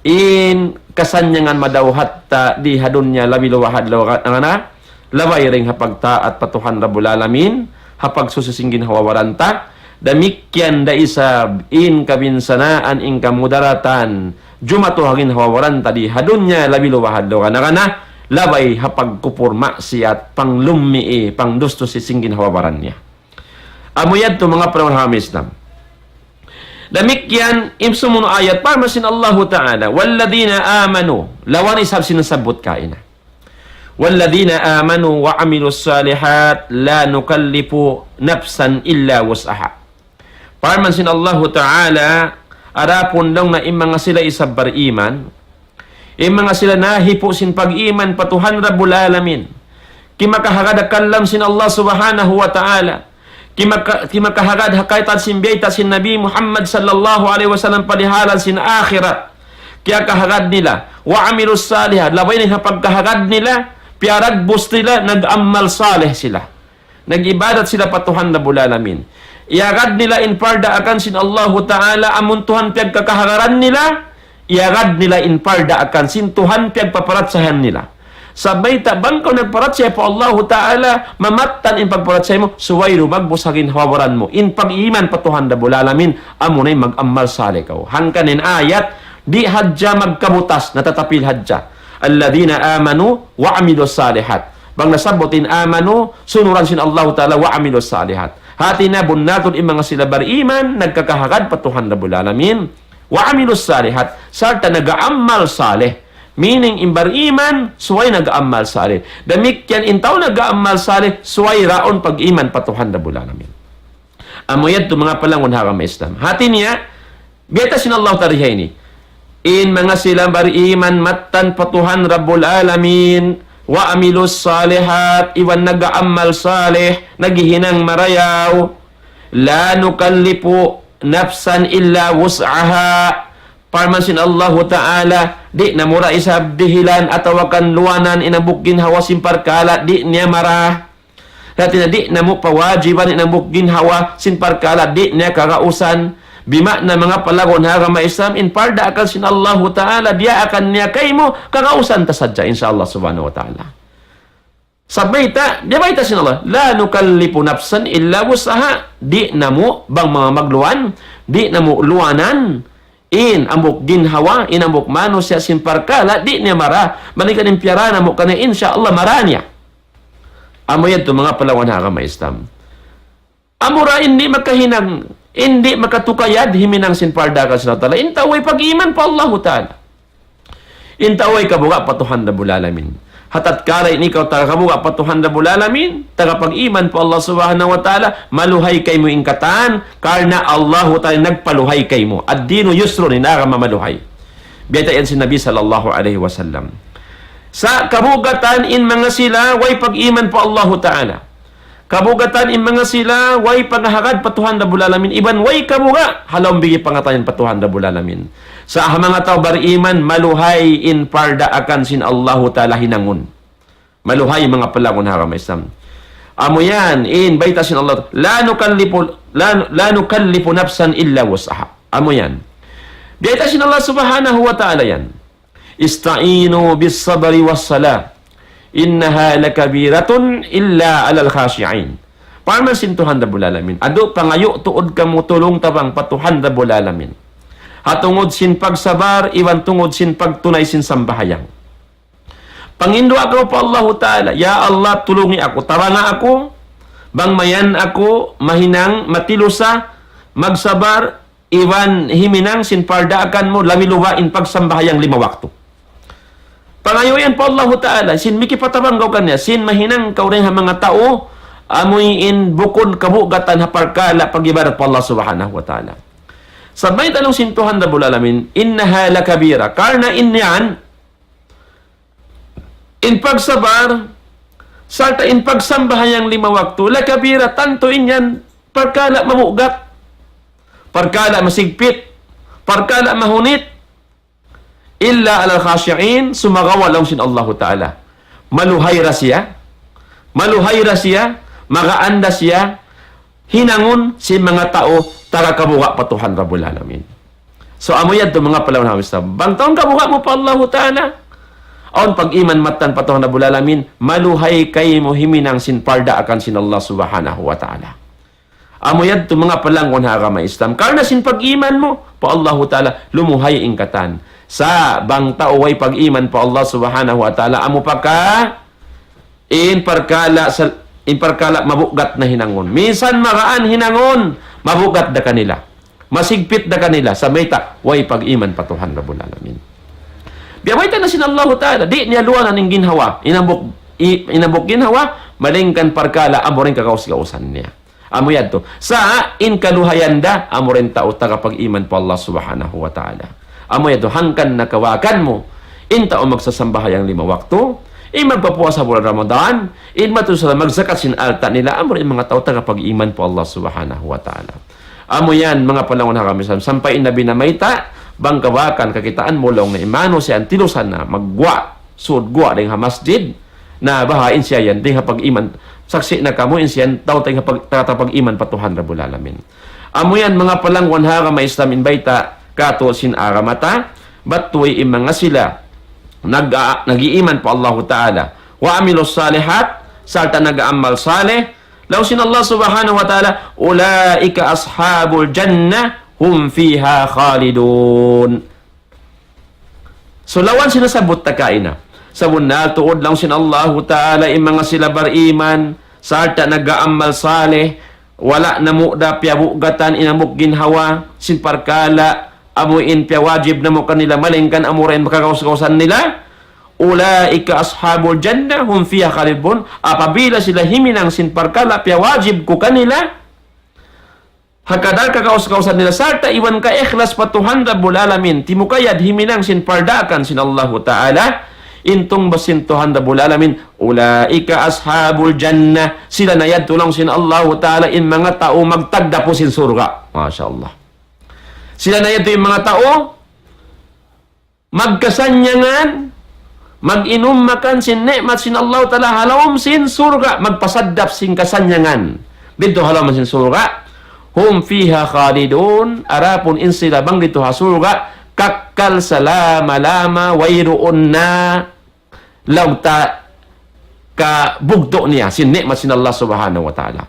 in kasannyangan madawhat ta di ha dunya labi luwahad lawaga-, nangana, labay dayn ha pagtaat pa Tuhan Rabbul Alamin, ha pagsusi sin ginhawa-baran ta, damikkiyan da isab in kabinsanaan, in kamudaratan, jumatu ha ginhawa-baran ta di ha dunya labi luwahad lawaga-, nangana, labay ha pagkupur maksiyat, panglummi', pangdustusi sin ginhawa-baran niya. Amu yadtu manga palangun ha agama Islam. Damikkiyan in sumunu' ayat, parman sin Allahu Ta'ala, والذين آمنوا, lawan isab sin nasabbut kaina. والذين آمنوا وعملوا الصالحات لا نكلف نفسا إلا وسعها. Parman sin Allahu Ta'ala, adapun laung niya in manga sila isab bariman, in manga sila nahipu' sin pag-iman pa Tuhan Rabbul Alamin, Kimakahagad ha kalam sin Allah Subhanahu wa Ta'ala. Kimaka-, kimakahagad ha kaitan sin biyayta' sin Nabi Muhammad sallallahu alayhi wasallam pa dihalan sin akhirat. Kiyakahagad nila. وعملوا الصالحات. Labay na ha pagkahagad nila, piyaragbus nila, nag-amal salih sila. Nag-ibadat sila pa Tuhan Rabbul Alamin. Iyagad nila in pardaakan sin Allahu Ta'ala, amun Tuhan piyagkakahagaran nila, iyagad nila in pardaakan sin Tuhan piyagpaparatsayahan nila. Sabab mayta', bang kaw nagparatsaya pa Allahu Ta'ala, mamattan in pagparatsaya mu, subay dumagbus ha ginhawa-baran mu in pag-iman pa Tuhan Rabbul Alamin, amuna in mag-amal salih kaw. Hangkan in ayat, di' hadja magkabutas, natatapil hadja. الذين آمنوا وعملوا الصالحات. Bang nasabbut in amanu, sunuran sin Allahu Ta'ala وعملوا الصالحات. Hati niya bunnal tuud in manga sila bariman, nagkakahagad pa Tuhan Rabbul Alamin. وعملوا الصالحات. Sarta' nag-amal salih. Meaning, in bariman, subay nag-amal salih. Damikkiyan in tau nag-amal salih, subay duun pag-iman pa Tuhan Rabbul Alamin. Amu yadtu manga palangun ha agama Islam. Hati niya, biyayta' sin Allah Ta'ala ini. In manga sila bariman mattan pa Tuhan Rabbul Alamin, وعملوا الصالحات, iban nag-amal salih, naghihinang marayaw, لا نكلف نفسا إلا وسعها. Parman sin Allahu Ta'ala, di' namu' da isab dihilan atawa kan luwanan in hambuuk ginhawa sin parkala' di' niya mara. Hati niya di' namu' pawajiban in hambuuk ginhawa sin parkala' di' niya kagausan. Bima'na manga palangun ha agama Islam, in pardaakan sin Allahu Ta'ala, diyaakan niya kaymu, kagausan ta sadja, insya Allah Subhanahu wa Ta'ala. Sabab mayta', biyayta' sin Allah, لا نكلف نفسا إلا وسعها. Di' namu', bang manga magluwan, di' namu' luwanan, in hambuuk ginhawa, in hambuuk manusiya' sin parkala', di' niya mara, malayngkan in piyarā namu' kaniya, insya Allah mara niya. Amu yadtu manga palangun ha agama Islam. Amura in di' makahinang, in di' makatukayad, himinang sin pardaakan sin Allahu Ta'ala. In tau way pag-iman pa Allahu Ta'ala. In tau way kabuga' pa Tuhan Rabbul Alamin. Ha tatkala in ikaw taga kabuga' pa Tuhan Rabbul Alamin, taga pag-iman pa Allah Subhanahu wa Ta'ala, maluhay kaymu in katan, karna' Allahu Ta'ala nagpaluhay kaymu. الدين يسر, in agama maluhay. Biyayta' yan sin Nabi sallallahu alayhi wasallam. Sa' kabugatan in manga sila way pag-iman pa Allahu Ta'ala. Kabugatan in manga sila way pangahagad pa Tuhan Rabbul Alamin. Iban way kabuga', ha lawm bigi pangatayan pa Tuhan Rabbul Alamin. Sa' ha manga tau bariman, maluhay in pardaakan sin Allahu Ta'ala hinangun. Maluhay manga palangun ha agama Islam. Amu yan, in bayta' sin Allah, لا نكلف، لا، لا نكلف نفسا إلا وسعها. Amu yan. Bayta' sin Allah Subhanahu wa Ta'ala yan. استعينوا بالصبر والصلاة إنها لكبيرة إلا على الخاشعين. Parman sin Tuhan Rabbul Alamin, adu pangayu' tuud kamu tulung-tabang pa Tuhan Rabbul Alamin. Ha tungud sin pagsabar, iban tungud sin pagtunay sin sambahayang. Panginduwaa kamu pa Allahu Ta'ala, "Ya Allah, tulungi aku, tabanga aku, bang mayan aku mahinang matilusa, magsabar, iban himinang sin pardaakan mu, labi-labi in pagsambahayang lima waktu." Pangayu' yan pa Allahu Ta'ala, sin mikipatabang kaw kaniya, sin mahinang kaw dayn ha manga tau, amuin bukun kabugatan ha parkala' pag-ibadat pa Allah Subhanahu wa Ta'ala. Sabab mayta' laung sin Tuhan Rabbul Alamin, إنها لكبيرة, karna' in yan, in pagsabar, sarta' in pagsambahayang lima waktu, لكبيرة, tantu in yan parkala' mabugat, parkala' masigpit, parkala' mahunit, إلا على الخاشعين, sumagawa' laung sin Allahu Ta'ala. Maluhay da siya, maluhay da siya, magaan da siya, hinangun sin manga tau taga kabuga' pa Tuhan Rabbul Alamin. So, amu yadtu manga palangun ha Islam. Bang tau kabuga' mu pa Allahu Ta'ala, awn pag-iman mattan pa Tuhan Rabbul Alamin, maluhay kaymu himinang sin pardaakan sin Allah Subhanahu wa Ta'ala. Amu yadtu manga palangun ha agama Islam. Karna' sin pag-iman mu pa Allahu Ta'ala, lumuhay in katan. Sa' bang tau way pag-iman pa Allah Subhanahu wa Ta'ala, amu pa ka in parkala' sal-, in parkala' mabugat na hinangun. Minsan magaan hinangun, mabugat da kanila. Masigpit da kanila, sabab mayta', way pag-iman pa Tuhan Rabbul Alamin. Biya' bayta' na sin Allahu Ta'ala, di' niya luwanan in ginhawa, in hambuuk, i-, in hambuuk ginhawa, malayngkan parkala' amu ra in kagaus-gausan niya. Amu yadtu. Sa' in kaluhayan da, amu ra in tau taga pag-iman pa Allah Subhanahu wa Ta'ala. Amu yadtu, hangkan na kawakan mu, in tau magsasambahayang lima waktu, In magpapuasa bulan Ramadan, in matusan magzakat sin alta' nila, amura in manga tau tagapag-iman pa Allah Subhanahu wa Ta'ala. Amu yan, manga palangun ha agama Islam, sampay in Nabi namayta', bang kawakan kakitaan mu laung niya in manusiya' tilusan na magguwa', sud guwa' dayn ha masjid, na baha' in siya yan, dayn ha pag-iman, saksi' na kamu in siya yan, tau dayn ha pag-, tagapag-iman pa Tuhan Rabbul Alamin. Amu yan, manga palangun ha agama Islam, in bayta' katu' sin agama ta, bat tuy in manga sila, nag-, nag-iiman pa Allahu Ta'ala. وعملوا الصالحات, sarta' nag-amal salih. Laung sin Allah Subhanahu wa Ta'ala, أولئك أصحاب الجنة هم فيها خالدون. So, lawan sin nasabbut ta kaina. Sabunnal tuud laung sin Allahu Ta'ala in manga sila bariman, sarta' nag-amal salih, wala' namu' da piyabugatan in hambuuk ginhawa, sin parkala', amu in piyawajib namu' kanila, malayngkan amura in makagaus-gausan nila. أولئك أصحاب الجنة هم فيها خالدون. Apabila sila himinang sin parkala' piyawajib ku kanila, ha kadar kagaus-gausan nila, sarta' iban kaikhlas pa Tuhan Rabbul Alamin, timukayad himinang sin pardaakan sin Allahu Ta'ala, in tungbas sin Tuhan Rabbul Alamin, أولئك أصحاب الجنة. Sila na yadtu laung sin Allahu Ta'ala in manga tau magtagdapu sin surga'. Masha Allah. Sila na yadtu in manga tau magkasannyangan, mag-inum makan sin ni'mat sin Allahu Ta'ala ha lawm sin surga', magpasaddap sin kasannyangan didtu ha lawm sin surga'. هم فيها خالدون, adapun in sila bang didtu ha surga', kakkal salama-lama, wayruun na laung ta kabugtu' niya sin ni'mat sin Allah Subhanahu wa Ta'ala.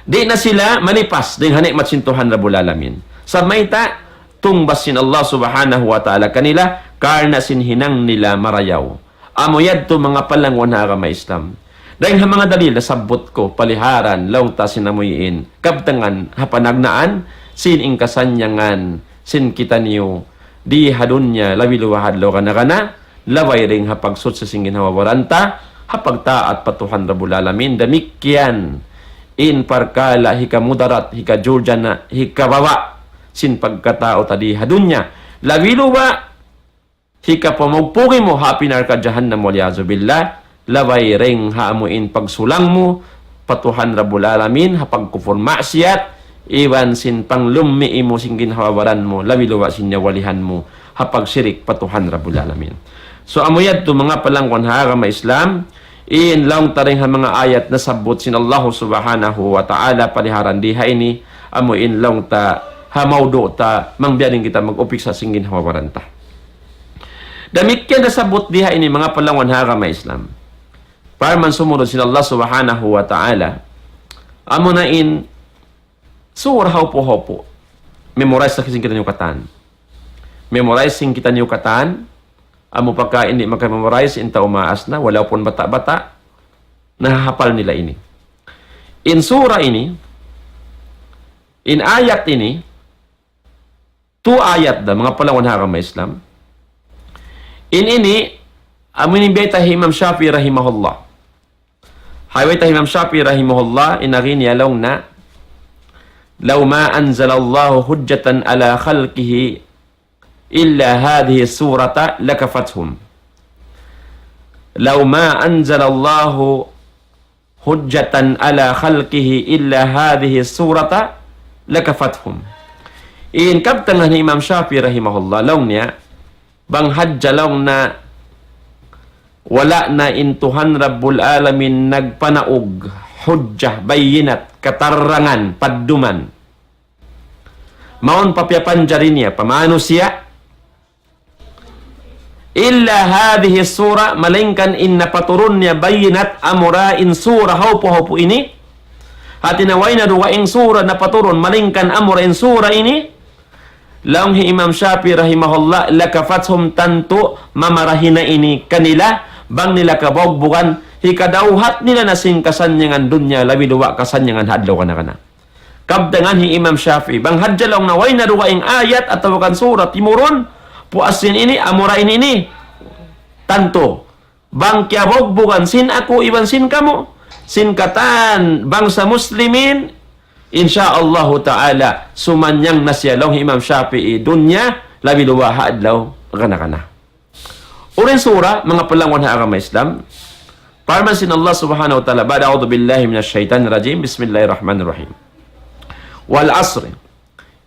Di' na sila malipas dayn ha ni'mat sin Tuhan Rabbul Alamin. Sa' mayta', tungbas sin Allah Subhanahu wa Ta'ala kanila, karna' sin hinang nila marayaw. Amu yadtu manga palangun ha agama Islam. Dayn ha manga dalil nasabbut ku, paliharan, laung ta sin amuin, kabtangan, ha panagnaan, sin in kasannyangan, sin kitaniyu, di ha dunya, labi luwa ha adlaw kana-kana, labay dayn ha pagsuchi sin ginhawa-baran ta, ha pagtaat pa Tuhan Rabbul Alamin, damikkiyan in parkala' hikamudarat, hikajurjana, hikababa', sin pagkatau ta di ha dunya. Labi luwa, hikapamugpugi mu ha api narka' jahannam, wal iyazu billah, labay dayn ha amu in pagsulang mu pa Tuhan Rabbul Alamin, ha pagkupur maksiyat, iban sin panglummi' mu sin ginhawa-baran mu, labi luwa sin nyawalihan mu, ha pagsirik pa Tuhan Rabbul Alamin. So, amu yadtu manga palangun ha agama Islam, in laung ta dayn ha manga ayat nasabbut sin Allah Subhanahu wa Ta'ala paliharan di ha ini, amu in laung ta ha maudu' ta, mangbiya' dayn kita mag-upiksa sin ginhawa-baran ta. Damikkiyan nasabbut di ha ini manga palangun ha agama Islam. Parman sumurun sin Allah Subhanahu wa Ta'ala, amu na in sura haupu-haupu. Memorize na sin kitaniyu katan. Memorize sin kitaniyu katan. Amu pagka di' maka-memorize, in tau maas na, walaupun bata'-bata', nahahapal nila ini. In sura ini, in ayat ini, tu ayat da, manga palangun ha agama Islam. In ini, amu ini bayta' hi Imam Shafi'i rahimahullah. Ha bayta' hi Imam Shafi'i rahimahullah, in agi niya laung niya, لو ما أنزل الله حجة على خلقه إلا هذه السورة لكفتهم. لو ما أنزل الله حجة على خلقه إلا هذه السورة لكفتهم. In kabtangan hi Imam Shafi'i rahimahullah, laung niya, bang hadja laung niya wala' na in Tuhan Rabbul Alamin nagpanaug, hujjah, bayinat, katarangan, padduman. Mawn pa piyapanjari niya, pa manusiya', إلا هذه السورة, malaingkan in napaturun niya bayinat amura in sura haupu-haupu ini. Hati niya way na dugaing sura napaturun, malaingkan amura in sura ini. Laung hi Imam Shafi'i rahimahullah, لكفتهم, tantu mamarahi na ini kanila, bang nila kabugbugan, hikadawhat nila na sin kasannyangan dunya, labi luwa' kasannyangan ha adlaw kana-kana. Kabtangan hi Imam Shafi'i, bang hadja laung niya way na dugaing ayat atawa kan sura timurun, puas sin ini, amura ini ini. Tantu, bang kiyabugbugan sin aku iban sin kamu, sin katan bangsa muslimin, insya Allahu ta'ala, sumannyang na siya laung hi Imam Shafi'i dunya, labi luwa' ha adlaw kana-kana. Unu in sura, manga palangwan ha agama Islam? Parman sin Allah Subhanahu wa Ta'ala, بعد أعوذ بالله من الشيطان الرجيم، بسم الله الرحمن الرحيم. والعصر،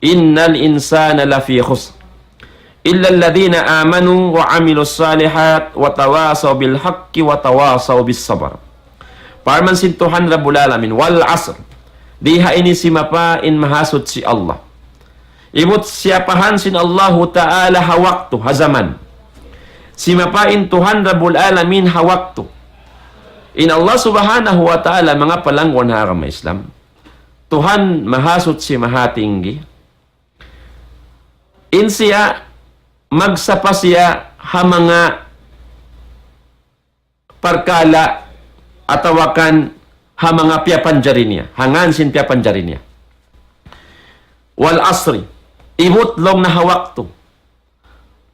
إن الإنسان لفي خسر، إلا الذين آمنوا وعملوا الصالحات وتواصوا بالحق وتواصوا بالصبر. Parman sin Tuhan Rabbul Alamin, والعصر. Di ha ini simapa in Mahasuchi Allah. Ibut siyapahan sin Allahu Ta'ala ha waktu, ha jaman. Simapa in Tuhan Rabbul Alamin ha waktu. In Allah Subhanahu wa Ta'ala, manga palangwan ha agama Islam, Tuhan Mahasuchi, Mahatinggi. In siya, magsapa siya ha manga parkala' atawa kan ha manga piyapanjari niya, ha ngān sin piyapanjari niya. والعصر, ibut laung niya ha waktu.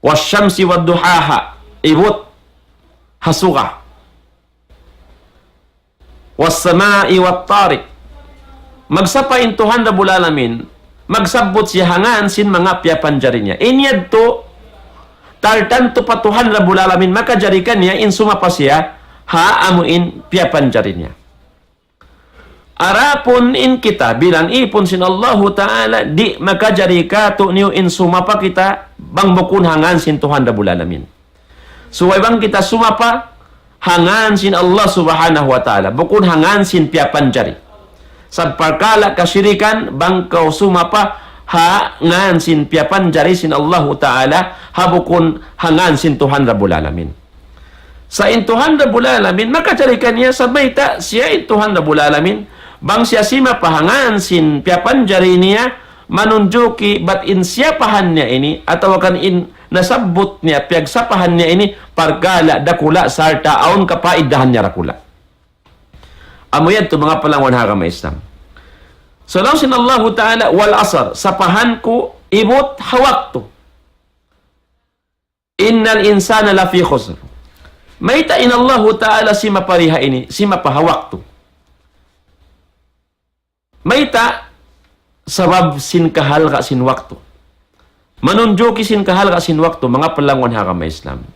والشمس وضحاها, ibut ha suga. والسماء والطارق. Magsapa in Tuhan Rabbul Alamin, magsabbut siya ha ngān sin manga piyapanjari niya. In yadtu, tartantu pa Tuhan Rabbul Alamin, makajari kaniya in sumapa siya ha amu in piyapanjari niya. Adapun in kita, bilang īpun sin Allahu Ta'ala, di' makajari kātu'niyu in sumapa kita, bang bukun ha ngān sin Tuhan Rabbul Alamin. Subay bang kita sumapa, ha ngān sin Allah Subhanahu wa Ta'ala, bukun ha ngān sin piyapanjari. Sa' parkala' kasirikan, bang kaw sumapa ha ngān sin piyapanjari sin Allahu Ta'ala, ha bukun ha ngān sin Tuhan Rabbul Alamin. Sa' in Tuhan Rabbul Alamin, makajari kaniya sa' mayta' siya in Tuhan Rabbul Alamin, bang siya simapa ha ngān sin piyapanjari niya, manunjuki bat in siyapahan niya ini, atawa kan in nasabbut niya, piyagsapahan niya ini, parkala' dakula' sarta' awn kapaidahan niya dakula'. Amu yadtu manga palangwan ha agama Islam. So, laung sin Allahu Ta'ala, والعصر, sapahan ku ibut ha waktu. إن الإنسان لفي خسر. Mayta' in Allahu Ta'ala simapa di ha ini, simapa ha waktu. Mayta'? Sabab sin kahalga' sin waktu. Manunjuki sin kahalga' sin waktu, manga palangwan ha agama Islam.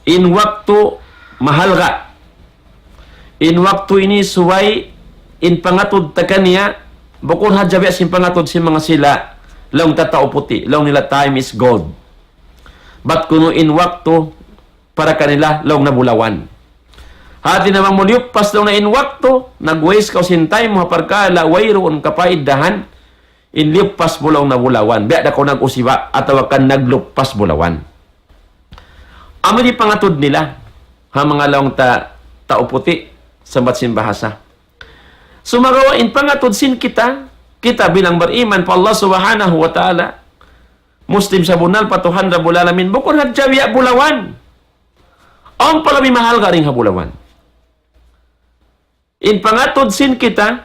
In waktu mahalga'. In waktu ini subay in pangatud ta kaniya, bukun hadja biya' sin pangatud sin manga sila, laung ta tau puti', laung nila time is gold. Bat kunu' in waktu para kanila laung na bulawan. Hati niya bang mu liyuppas laung na in waktu, nag-waste kaw sin time mu ha parkala' wayruun kapaidahan, in liyuppas mu laung na bulawan. Biya' da kaw nag-usiba atawa kan nagluppas bulawan. Amu ini pangatud nila, ha manga laung ta, tau puti', sambat sin bahasa. Sumagawa' in pangatud sin kita, kita bilang bariman pa Allah Subhanahu wa Ta'ala, Muslim sabunnal pa Tuhan Rabbul Alamin, bukun hadja biya' bulawan. Awn pa labi mahalga' dayn ha bulawan. In pangatud sin kita,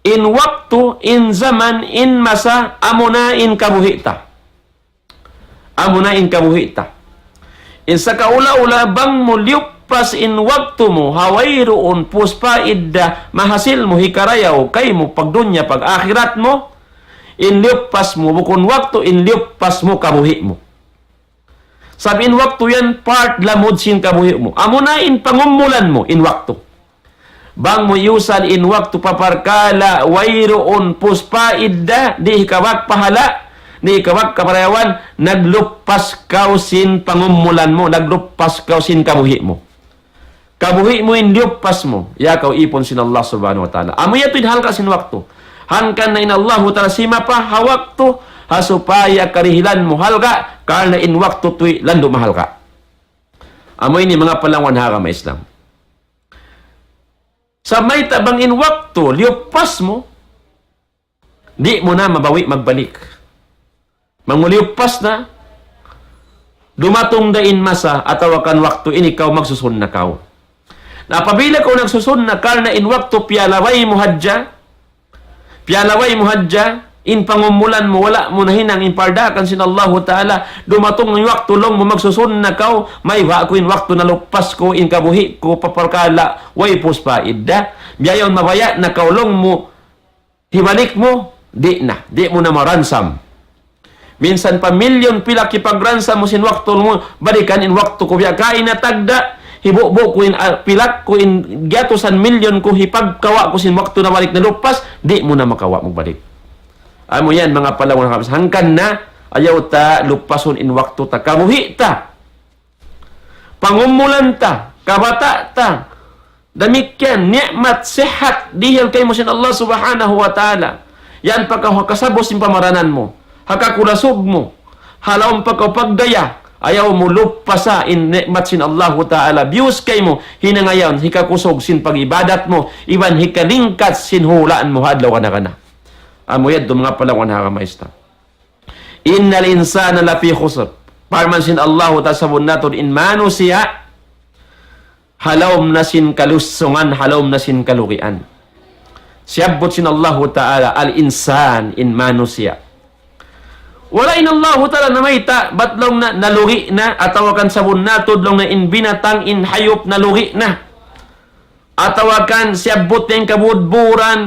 in waktu, in jaman, in masa, amuna in kabuhi' ta. Amuna in kabuhi' ta. In sakaula-ula bang mu liyuppas in waktu mu, ha wayruun pus paidda, mahasil mu hikarayaw, kaymu pagdunya, pag-akhirat mu, in liyuppas mu, bukun waktu, in liyuppas mu kabuhi' mu. Sabab in waktu yan part lamud sin kabuhi' mu. Amuna in pangumulan mu, in waktu. Bang mu iyusal in waktu pa parkala' wayruun pus paidda, di' hikabak pahala', di' hikabak kaparayawan, nagluppas kaw sin pangumulan mu, nagluppas kaw sin kabuhi' mu. Kabuhi' mu in liyuppas mu, ya kaw īpun sin Allah Subhanahu wa Ta'ala. Amu yadtu in halga' sin waktu. Hangkan na in Allahu Ta'ala simapa ha waktu, ha supaya karihilan mu halga', karna' in waktu tuy landu' mahalga'. Amu ini manga palangwan ha agama Islam. Sa' mayta' bang in waktu liyuppas mu, di' mu na mabawi' magbalik. Bang mu liyuppas na, dumatung da in masa atawa kan waktu ini kaw magsusun na kaw. Na apabila kaw nagsusun na karna' in waktu piyalabay mu hadja, piyalabay mu hadja, in pangumulan mu wala' mu nahinang in pardaakan sin Allahu Ta'ala, dumatung in waktu laung mu magsusun na kaw, mayta' aku in waktu naluppas ku, in kabuhi' ku, pa parkala' way pus paidda, biya' yaun mabaya' na kaw laung mu, hibalik mu, di' na, di' mu na maransam. Minsan pa milyon pilak hipagransa mu sin waktu mu, balikan in waktu ku biya' kaina tagda', hibubu' ku in, ah, pilak ku in gatusan milyon ku hipagkawa' ku sin waktu na balik na lupas, di' mu na makawa' magbalik. Amu yan, manga palangga' namin Islam. Hangkan na, ayaw ta lupasun in waktu ta. Kabuhi' ta. Pangumulan ta, kabata' ta. Damikkiyan, ni'mat, sihat, dihil kaymu sin Allah Subhanahu wa Ta'ala. Yan pa kaw ha kasabu sin pamaranan mu, ha kakulasug mu, ha lawm pa kaw pagdaya, ayaw mu lupasa in ni'mat sin Allahu Ta'ala. Biyus kaymu, hinangayaw, hikakusug sin pag-ibadat mu, iban hikalingkat sin hulaan mu ha adlaw kana-kana. Amu yadtu manga palangga' namin Islam. إن الإنسان لفي خسر. Parman sin Allahu Ta'ala sabunnal tuud in manusiya' ha lawm na sin kalusungan, ha lawm na sin kalugian. Siyabbut sin Allahu Ta'ala al-insan, in manusiya'. Wala' in Allahu Ta'ala namayta', bat laung niya nalugi na, atawa kan sabunnal tuud laung niya in binatang, in hayup nalugi na. Atawa kan siyabbut niya in kabudburan,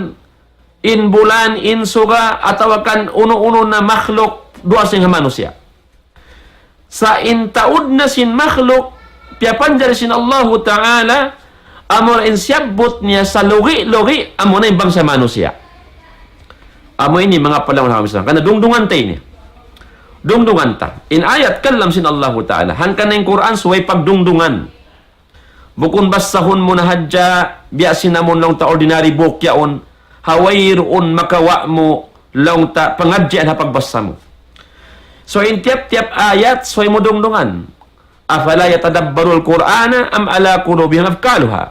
in bulan, in suga, atawa kan unu-unu na makhluk, duwa sin ha manusiya'. Sa' in taud na sin makhluk, piyapanjari sin Allahu Ta'ala, amura in siyabbut niya salugi-lugi, amuna in bangsa manusiya'. Amu ini manga palangga' namin Islam. Karna' dungdungan ta ini. Dungdungan ta. In ayat kalam sin Allahu Ta'ala. Hangkan in Qur'an subay pagdungdungan. Bukun basahun mu na hadja, biya' sin amun laung ta ordinary book yaun, ha wayruun makawa' mu laung ta pangadjian ha pagbasa mu. So, in tiyap-tiyap ayat, subay mu dungdungan. أفلا يتدبرون القرآن أم على قلوب أقفالها.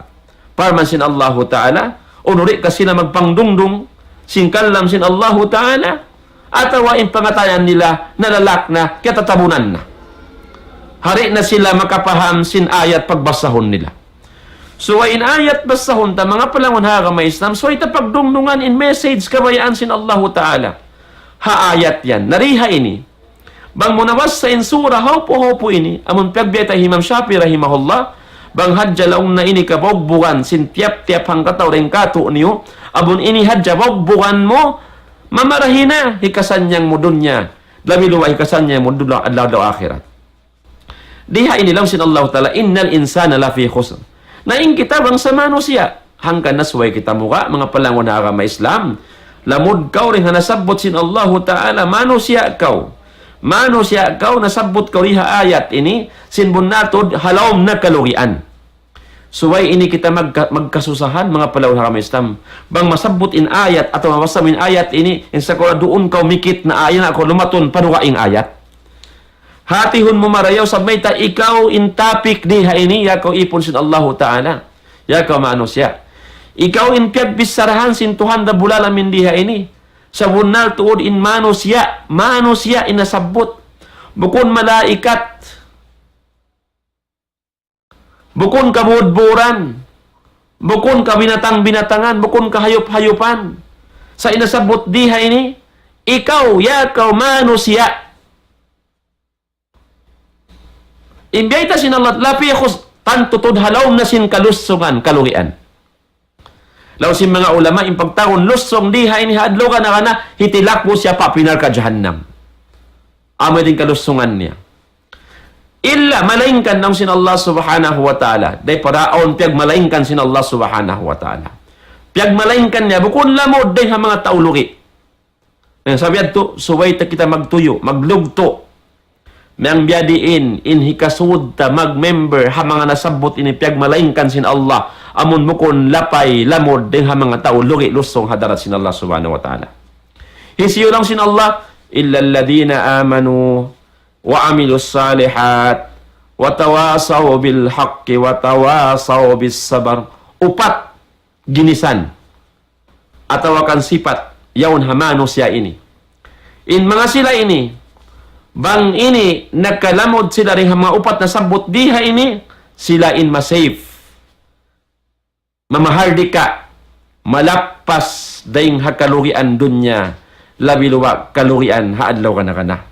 Parman sin Allahu Ta'ala, unu di' ka sila magpangdungdung, sin kalam sin Allahu Ta'ala, atawa in pangatayan nila nalalak na, kiyatatabunan na. Di' na sila makapaham sin ayat pagbasahun nila. So, in ayat basahun ta, manga palangga' namin Islam, subay ta pagdungdungan in message kabayaan sin Allahu Ta'ala. Ha ayat yan. Na di ha ini. Bang mu nabasa in sura hawpu-hawpu ini, amun piyagbiyayta' hi Imam Shafi'i rahimahullah, bang hadja laung niya ini kabugbugan sin tiyap-tiyap hangkatau dayn kātu' niyu, amun ini hadja bugbugan mu, mamarahi na hikasannyang mu dunya, labi-labi hikasannyang mu dunya adlaw-adlaw akhirat. Di ha ini laung sin Allahu Ta'ala, إن الإنسان لفي خسر. Na in kita bangsa manusiya', hangkan na subay kita muka, manga palangga' namin Islam. Lamud kaw dayn ha nasabbut sin Allahu Ta'ala, manusiya' kaw. Manusiya' kaw, nasabbut kaw di ha ayat ini, sin bunnal tuud ha lawm na kalugian. Subay ini kita magka-, magkasusahan, manga palangga' namin Islam. Bang masabbut in ayat, atawa mabasa in ayat ini, in sakula duun kaw mikit na ayat na kaw lumatun, paduka in ayat. Hātihun mu marayaw sabab mayta' ikaw in topic di ha ini, ya kaw īpun sin Allahu Ta'ala. Ya kaw manusiya'. Ikaw in piyagbicharahan sin Tuhan Rabbul Alamin di ha ini. Sabunnal tuud in manusiya', manusiya' in nasabbut. Bukun malaikat. Bukun kabudburan. Bukun kabinatang-binatangan. Bukun kahayup-hayupan. Sa' in nasabbut di ha ini, ikaw, ya kaw manusiya'. In biyayta' sin Allah, لفي خسر, tantu tuud ha lawm na sin kalusungan, kalugian. Laung sin manga ulama, in pagtawagun lusung di ha ini ha adlaw kana-kana, hitilak mu siya pa api narka' jahannam. Amu in kalusungan niya. إلا, malaingkan laung sin Allah Subhanahu wa Ta'ala. Dayn pa awn piyagmalaingkan sin Allah Subhanahu wa Ta'ala. Piyagmalaingkan niya, bukun lamud dayn ha manga tau lugi'. Na, sabab yadtu, subay ta kita magtuyu', maglugtu'. Bang biya' diin, in hikasud ta mag-member ha manga nasabbut ini piyagmalaingkan sin Allah. Amun bukun lapay lamud dayn ha manga tau lugi' lusung ha hadarat sin Allah Subhanahu wa Ta'ala. Hisiyu laung sin Allah, إلا الذين آمنوا وعملوا الصالحات وتواصوا بالحق وتواصوا بالصبر. Upat ginisan atawa kan sipat yaun ha manusiya' ini. In manga sila ini, bang ini nakalamud sila dayn ha manga upat nasabbut di ha ini, sila in ma-safe, mamahardika, malappas dayn ha kalugian dunya, labi-labi kalugian ha adlaw kana-kana.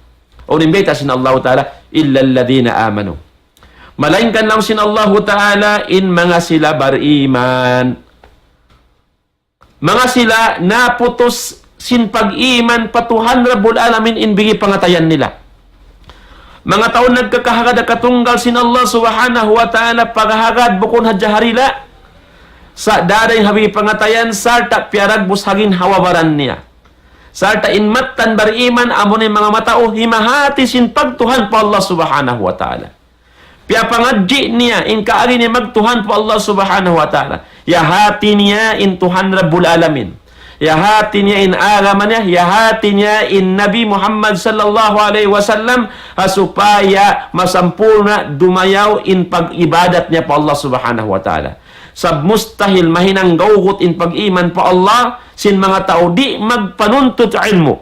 Unu in bayta' sin Allahu Ta'ala, إلا الذين آمنوا. Malaingkan laung sin Allahu Ta'ala in manga sila bariman. Manga sila naputus sin pag-iman pa Tuhan Rabbul Alamin in bigi pangatayan nila. Manga tau nagkakahagad ha katunggal sin Allah Subhanahu wa Ta'ala, paghagad bukun hadja ha dila', sa' darain ha bigi pangatayan, sarta' piyaragbus ha ginhawa-baran niya. Sarta' in mattan bariman, amu in manga matau himahati sin pagtuhan pa Allah Subhanahu wa Ta'ala. Piyapangadji' niya in kaagi niya magtuhan pa Allah Subhanahu wa Ta'ala. Hiyahati niya in Tuhan Rabbul Alamin. Hiyahati niya in agama niya, hiyahati niya in Nabi Muhammad sallallahu alayhi wasallam, ha supaya masampurna' dumayaw in pag-ibadat niya pa Allah Subhanahu wa Ta'ala. Sab mustahil mahinang gawgut in pag-iman pa Allah sin manga tau di' magpanuntut ilmu'.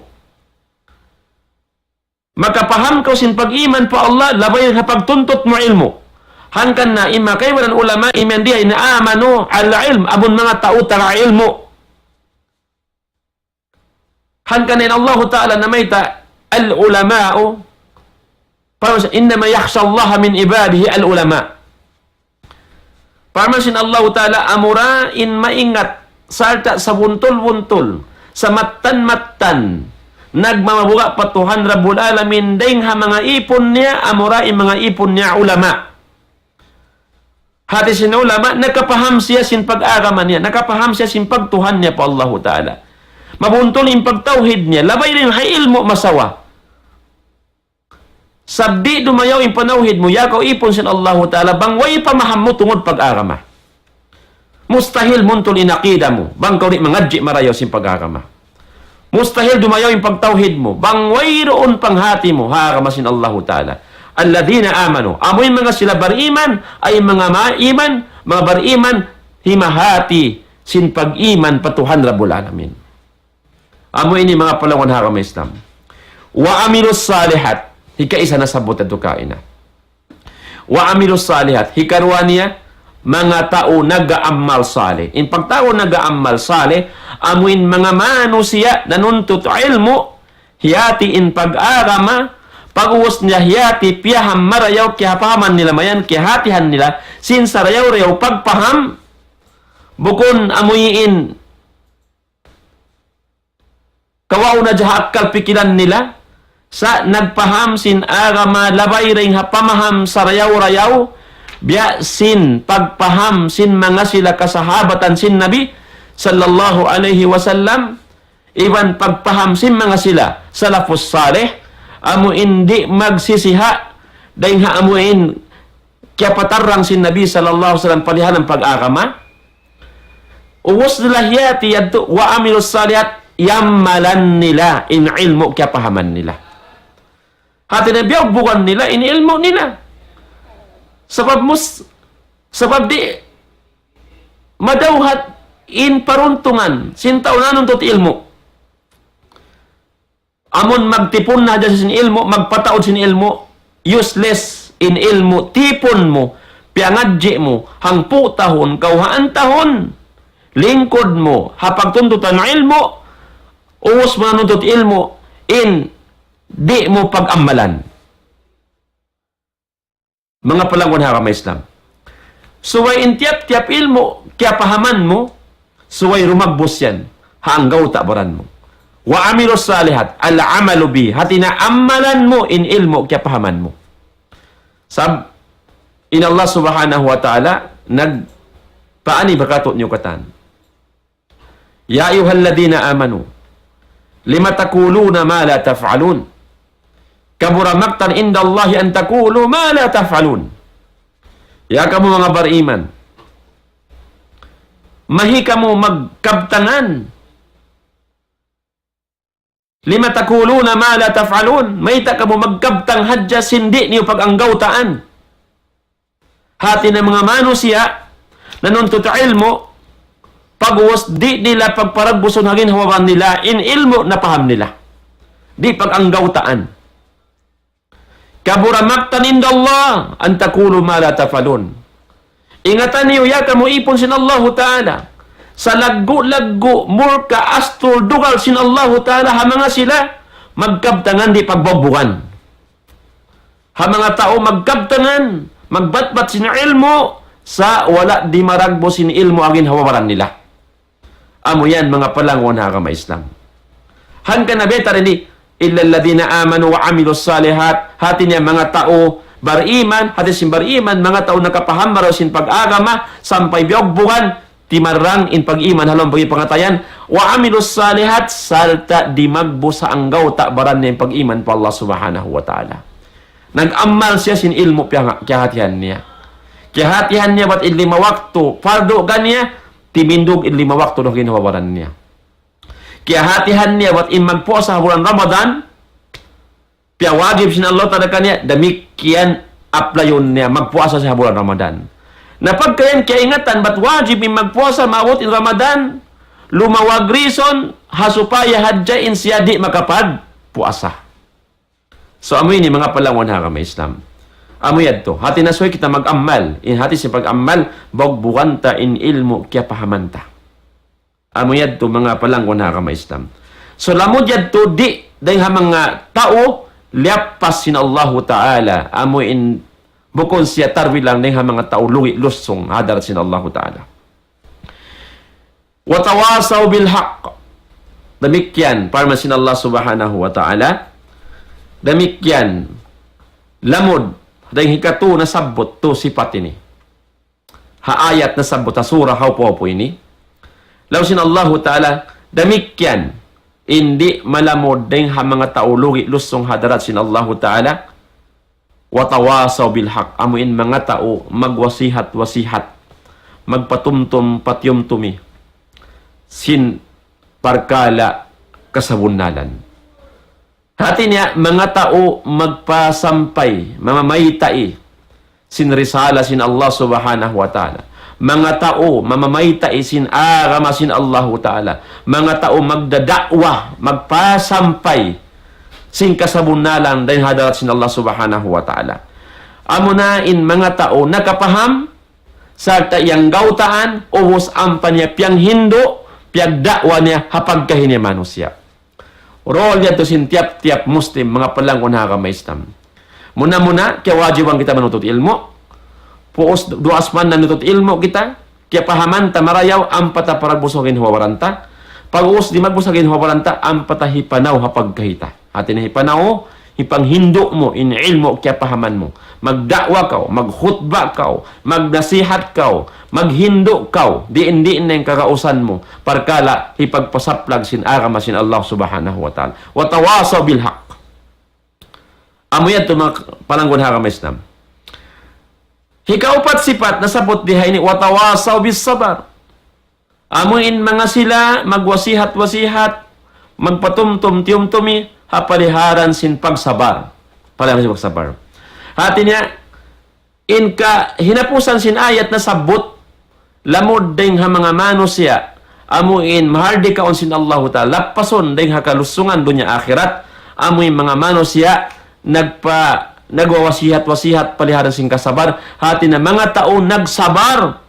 Makapaham kaw sin pag-iman pa Allah, labay ha pagtuntut mu ilmu'. Hangkan na in manga kaibanan ulama, imiyan diya in amanu al-ilm, amun manga tau taga ilmu'. Hangkan na in Allahu Ta'ala namayta', al-ulama'u, parman siya, إنما يخشى الله من عباده العلماء. Parman sin Allahu Ta'ala, amura in maingat, sarta' sabuntul-buntul, samattan-mattan, nagmamabuga' pa Tuhan Rabbul Alamin, dayng ha manga ipun niya, amura in manga ipun niya ulama. Hati sin ulama, nakapaham siya sin pag-agama niya, nakapaham siya sin pagtuhan niya pa Allahu Ta'ala. Mabuntul in pagtawhid niya, labay dayng ha ilmu' masawa. Sab di' dumayaw in panawhid mu, ya kaw ipun sin Allahu Ta'ala, bang way pamaham mu tungud pag-agama. Mustahil muntul in aqida mu, bang kaw di' mangadji' marayaw sin pag-agama. Mustahil dumayaw in pagtawhid mu, bang wayruun panghati mu, ha agama sin Allahu Ta'ala. الذين آمنوا, amu in manga sila bariman, ay manga maiman, manga bariman, himahati sin pag-iman pa Tuhan Rabbul Alamin. Amu ini manga palangwan ha agama Islam. وعملوا الصالحات. Hikaisa nasabbut natu' kaina. وعملوا الصالحات. Hikaruwa niya, manga tau nag-aamal salih. In pagtawag nag-aamal salih, amu in manga manusiya' nanuntut ilmu', hiyati in pag-agama, pag'ubus niya hiyati piyaham marayaw kiyapahaman nila mayan, kiyahatihan nila, sin sarayaw-rayaw pagpaham, bukun amu in kawaun na hadja ha akkal pikilan nila, sa' nagpaham sin agama labay dayng ha pamaham sarayaw-rayaw, biya' sin pagpaham sin manga sila kasahabatan sin Nabi sallallahu alayhi wasallam, iban pagpaham sin manga sila salafus salih, amu in di' magsisiha, dayng ha amu in kiyapatarrang sin Nabi sallallahu alayhi wasallam palihanan pag-agama, ubus nila hiyati yadtu, وعملوا الصالحات, yammalan nila in ilmu' kiyapahaman nila. Hati niya biyugbugan nila in ilmu' nila. Sabab mus-, sabab di' madawhat in paruntungan sin tau nanuntut ilmu'. Amun magtipun na hadja sin ilmu', magpataud sin ilmu', useless in ilmu', tipun mu, piyangadji' mu, hangpu' tahun, kawhaan tahun, lingkud mu, ha pagtuntutan ilmu', ubus mu nanuntut ilmu', in di' mu pag-ammalan. Manga palangwan ha agama Islam. Subay in tiyap-tiyap ilmu' kiyapahaman mu, subay rumagbus yan ha anggawta' baran mu. وعملوا الصالحات, العمل به. Hati niya ammalan mu in ilmu' kiyapahaman mu. Sab-, in Allah Subhanahu wa Ta'ala nagpaani ba katu'niyu katan. يا أيها الذين آمنوا لم تقولون ما لا تفعلون كبر مقتا عند الله أن تقولوا ما لا تفعلون. Ya kamu manga bariman, mahi kamu magkabtangan. لم تقولون ما لا تفعلون. Mayta' kamu magkabtang hadja sin di' niyu pag-anggawtaan. Hati niya manga manusiya' nanuntut ilmu', pag'ubus di' nila pagparagbusun ha ginhawa-baran nila in ilmu' napaham nila. Di' pag-anggawtaan. كبر مقتا عند الله أن تقولوا ما لا تفعلون. Ingatan niyu, ya kamu ipun sin Allahu Ta'ala, salaggu'-laggu' murka astul dugal sin Allahu Ta'ala ha manga sila magkabtangan di' pagbugbugan. Ha manga tau magkabtangan, magbatbat sin ilmu', sa' wala' dimaragbus sin ilmu' ha ginhawa-baran nila. Amu yan manga palangwan ha agama Islam. Hangkan na better ini, إلا الذين آمنوا وعملوا الصالحات, hati niya manga tau bariman, hati sin bariman, manga tau nakapaham marayaw sin pag-agama, sampay biyugbugan, timarang in pag-iman ha lawm pangatayan, وعملوا الصالحات, sarta' di' magbusa anggawta' baran niya in pag-iman pa Allah Subhanahu wa Ta'ala. Nag-amal siya sin ilmu' piya-, kiyahatihan niya. Kiyahatihan niya bat in lima waktu, pardu kaniya, timindug in lima waktu daw ginhawa-baran niya. Kiyahatihan niya bat in magpuasa ha bulan Ramadan, piyawajib sin Allah Ta'ala kaniya, damikkiyan applyun niya, magpuasa siya ha bulan Ramadan. Na pagka yan kiyaingatan, bat wajib in magpuasa, maabut in Ramadan, lumawag reason, ha supaya hadja in siya di' makapagpuasa. So, amu ini manga palangwan ha agama Islam. Amu yadtu, hati na subay kita mag-amal, in hati sin pag-amal, biyugbugan ta in ilmu' kiyapahaman ta. Amu yadtu manga palangwan ha agama Islam. So, lamud yadtu di' dayng ha manga tau liyappas sin Allahu Ta'ala. Amu in bukun siya tarbilang dayng ha manga tau lugi' lusung ha hadarat sin Allahu Ta'ala. وتواصوا بالحق. Damikkiyan, parman sin Allah Subhanahu wa Ta'ala. Damikkiyan, lamud, dayng hikatu nasabbut tu sipat ini. Ha ayat nasabbut ha surah hawpu-hawpu ini. Laung sin Allahu Ta'ala, damikkiyan, in di' malamud dayng ha manga tau lugi' lusung ha hadarat sin Allahu Ta'ala, وتواصوا بالحق, amu in manga tau magwasihat-wasihat, magpatumtum-patiyumtumi, sin parkala' kasabunnalan. Hati niya, manga tau magpasampay, mamamaytai sin risala sin Allah Subhanahu wa Ta'ala. Manga tau mamamaytai sin agama sin Allahu Ta'ala. Manga tau magdada'wa, magpasampay sin kasabunnalan dayng ha hadarat sin Allah Subhanahu wa Ta'ala. Amuna in manga tau nakapaham, sarta' iyanggawtaan, ubus ampa niya piyanghindu', piyagda'wa niya ha pagkahi niya manusiya'. Role yadtu sin tiyap-tiyap Muslim, manga palangwan ha agama Islam. Muna-muna, kiyawajiban kita manuntut ilmu'. Puus duas man nanuntut ilmu' kita, kiyapahaman ta marayaw, ampa ta pagbusa ginhawa-baran ta. Pag'ubus di' magbusa ginhawa-baran ta, ampa ta hipanaw ha pagkahi ta. Hati niya hipanaw, hipanghindu' mu in ilmu' kiyapahaman mu. Magda'wa kaw, magkhutba kaw, magnasihat kaw, maghindu' kaw, diin-diin na in kagausan mu, parkala' hipagpasaplag sin agama sin Allah Subhanahu wa Ta'ala. وتواصوا بالحق. Amu yadtu manga palanggun ha agama Islam. Hikaupat sipat nasabbut di ha ini, وتواصوا بالصبر. Amu in manga sila magwasihat-wasihat, magpatumtum-tiyumtumi, ha paliharan sin pagsabar. Paliharan sin pagsabar. Hati niya, in kahinapusan sin ayat nasabbut, lamud dayng ha manga manusiya', amu in mahardikaun sin Allahu Ta'ala, lappasun dayng ha kalusungan dunya akhirat, amu in manga manusiya', nagpa-, nagwawasihat-wasihat, paliharan sin kasabar, hati niya manga tau nagsabar,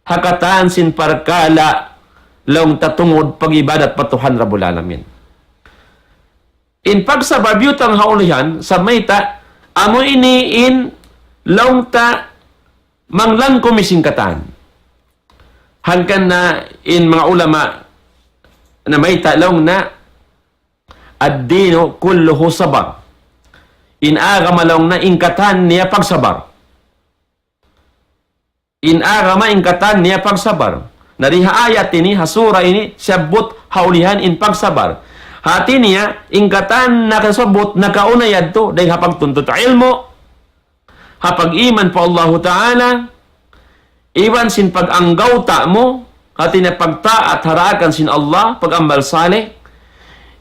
ha katan sin parkala' laung ta tungud pag-ibadat pa Tuhan Rabbul Alamin. In pagsabar biyutang ha ulihan, sa' mayta', amu ini in laung ta manglangkumi sin katan. Hangkan na in manga ulama na mayta' laung na, الدين كله صبر. In agama laung na in katan niya pagsabar. In agama in katan niya pagsabar. Na di ha ayat ini, ha surah ini, siyabbut ha ulihan in pagsabar. Hati niya, in katan nakasabbut, nakauna yadtu, dayng ha pagtuntut ilmu', ha pag-iman pa Allahu Ta'ala, iban sin pag-anggawta' mu, hati niya pagtaat ha daakan sin Allah, pag-amal salih,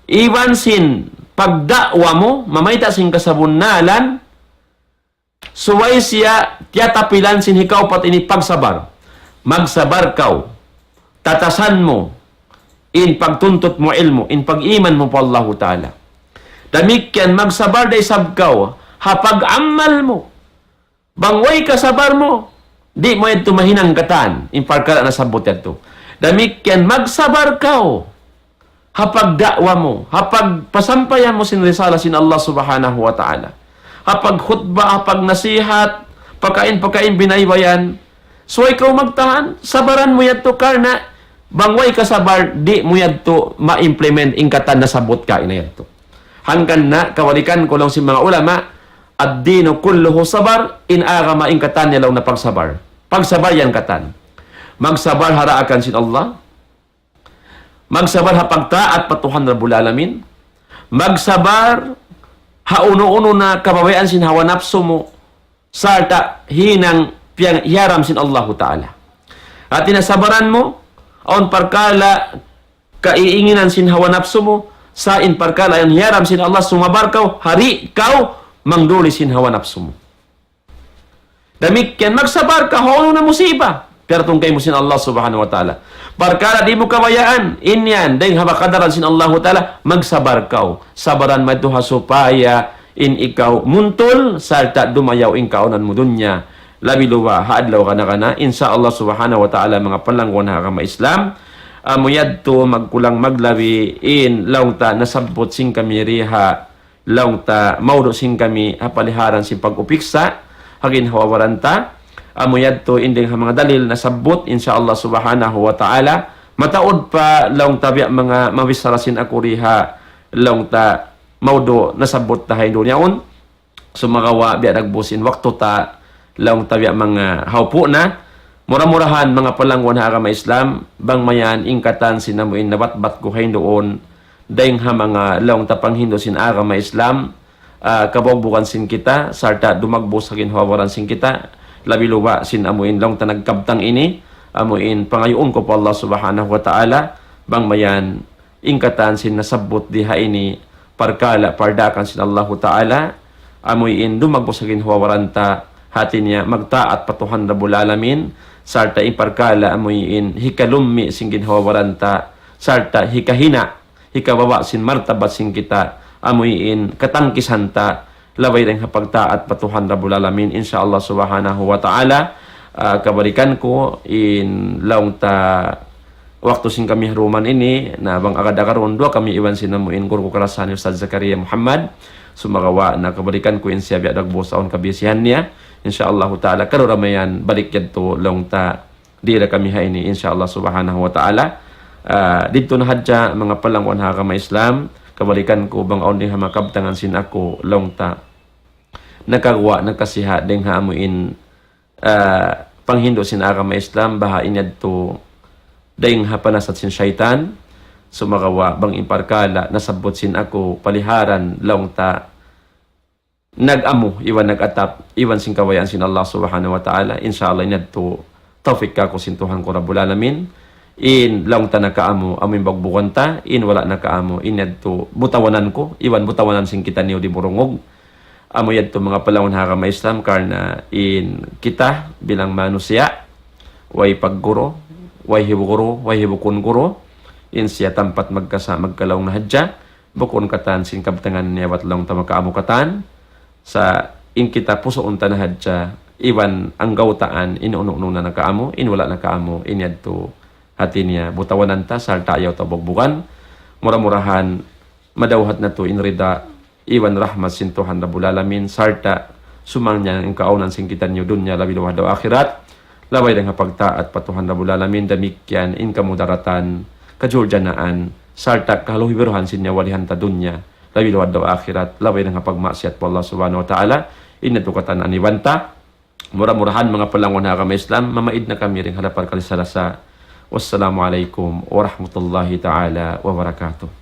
iban sin pagda'wa mu, mamayta' sin kasabunnalan, subay siya tiyatapilan sin hikaupat ini pagsabar. Magsabar kaw. Tatasan mu in pagtuntut mu ilmu', in pag-iman mu pa Allahu Ta'ala. Damikkiyan magsabar da isab kaw ha pag-amal mu. Bang way kasabar mu, di' mu yadtu mahinang katan in parkala' nasabbut yadtu. Damikkiyan magsabar kaw ha pagda'wa mu, ha pagpasampay mu sin risala sin Allah Subhanahu wa Ta'ala, ha pagkhutba, ha pagnasihat, pakain-pakain binaybayan. Subay kaw magtahan, sabaran mu yadtu karna' Bang way kasabar, di' mu yadtu ma-implement in katan nasabbut kaina yadtu. Hangkan na, kabalikan ku laung sin manga ulama, الدين كله صبر, in agama in katan niya laung na pagsabar. Pagsabar yan katan. Magsabar ha daakan sin Allah. Magsabar ha pagtaat pa Tuhan Rabbul Alamin. Magsabar ha unu-unu na kababayaan sin hawa napsu mu, sarta' hinang piyang hiyaram sin Allahu Ta'ala. Hati niya sabaran mu, awn parkala' kaiinginan sin hawa napsu mu, sa' in parkala' yan hiyaram sin Allah, sumabar kaw, ha di' kaw mangduli sin hawa napsu mu. Damikkiyan, magsabar kaw ha unu na musiba piyaratung kaymu sin Allah Subhanahu wa Ta'ala. Parkala' di' mu kabayaan, in yan, dayng ha kadaran sin Allahu Ta'ala, magsabar kaw. Sabaran madtu ha supaya in ikaw muntul, sarta' dumayaw in kaunan mu dunya. Labi luba, ha adlaw kana-kana, insya Allah Subhanahu wa Ta'ala, manga palangguan ha agama Islam, amu yadtu magkulang maglabi in laung ta nasabbut sin kami di ha laung ta maudu' sin kami ha paliharan sin pag-upiksa ha ginhawa-baran ta. Amu yadtu in dayng ha manga dalil nasabbut, insya Allah Subhanahu wa Ta'ala, mataud pa laung ta biya' manga mabichara sin aku di ha laung ta maudu' nasabbut ta ha dunya yaun. Sumagawa' biya' dagbus in waktu ta, laung ta biya' manga haupu' na. Mura-murahan manga palangguan ha agama Islam, bang mayan in katan sin amu in nabatbat ku ha duun, dayng ha manga laung ta panghindu' sin agama Islam, ah, kabugbugan sin kita, sarta' dumagbus ha ginhawa-baran sin kita, labi luba sin amu in laung ta nagkabtang ini, amu in pangayuun ku pa Allah Subhanahu wa Ta'ala, bang mayan in katan sin nasabbut di ha ini parkala' pardaakan sin Allahu Ta'ala, amu in dumagbus ha ginhawa-baran ta, hati niya magtaat pa Tuhan Rabbul Alamin, sarta' in parkala' amu in hikalummi sin ginhawa-baran ta, sarta' hikahina', hikababa' sin martabat sin kita, amu in katangkisan ta, labay dayng ha pagtaat pa Tuhan Rabbul Alamin, insya Allah Subhanahu wa Ta'ala. Ah, kabalikan ku in laung ta waktu sin kami ha duman ini, na bang agad-agad duwa kami iban sin amu in guru ku kalasahan Ustadz Zakaria Muhammad. Sumagawa' na kabalikan ku in siya biya' dagbus awn kabisihan niya. Insya Allah Ta'ala, kalu ramayan balik yadtu laung ta di da kami ha ini, insya Allah Subhanahu wa Ta'ala. Ah, didtu na hadja manga palangguan ha agama Islam, kabalikan ku bang awn di ha makabtangan sin aku laung ta nakaguwa', nakasiha' dayng ha amu in, ah, panghindu' sin agama Islam, baha' in yadtu dayng ha panasat sin saytan. Sumagawa' bang in parkala' nasabbut sin aku paliharan laung ta nag-amu, iban nag-atap, iban sin kabayaan sin Allah Subhanahu wa Ta'ala. Insya Allah, in yadtu tawfik kāku' sin Tuhan ku Rabbul Alamin. In laung ta nakaamu, amu in bugbugan ta, in wala' nakaamu, in yadtu butawanan ku, iban butawanan sin kitaniyu di burungug. Amu yadtu manga palangguan ha agama Islam, karna' in kita bilang manusiya', way pagguru, way hibuguru, way hibukun guru, in siya tampat magkasa-, magkalaung na hadja, bukun katan sin kabtangan niya bat laung ta makaamu katan, sa' in kita pusuun ta na hadja, iban anggawtaan, in unu-unu na nakaamu, in wala' nakaamu, in yadtu hati niya butawanan ta, sarta' ayaw ta bugbugan. Mura-murahan, madawhat natu' in rida, iban rahmat sin Tuhan Rabbul Alamin, sarta' sumangyan in kaunan sin kitaniyu dunya, labi luba ha adlaw akhirat, labay dayng ha pagtaat pa Tuhan Rabbul Alamin, damikkiyan in kamudaratan, kajuljanaan, sarta' kaluhi-biruhan sin nyawalihan ta dunya, labi luba ha adlaw akhirat, labay dayng ha pagmaksiyat pa Allah Subhanahu wa Ta'ala, in yadtu katan aniban ta. Mura-murahan manga palangguan ha agama Islam, mamaid na kami dayng ha lapal kalisalasa. Wassalamu alaikum warahmatullahi ta'ala wabarakatuh.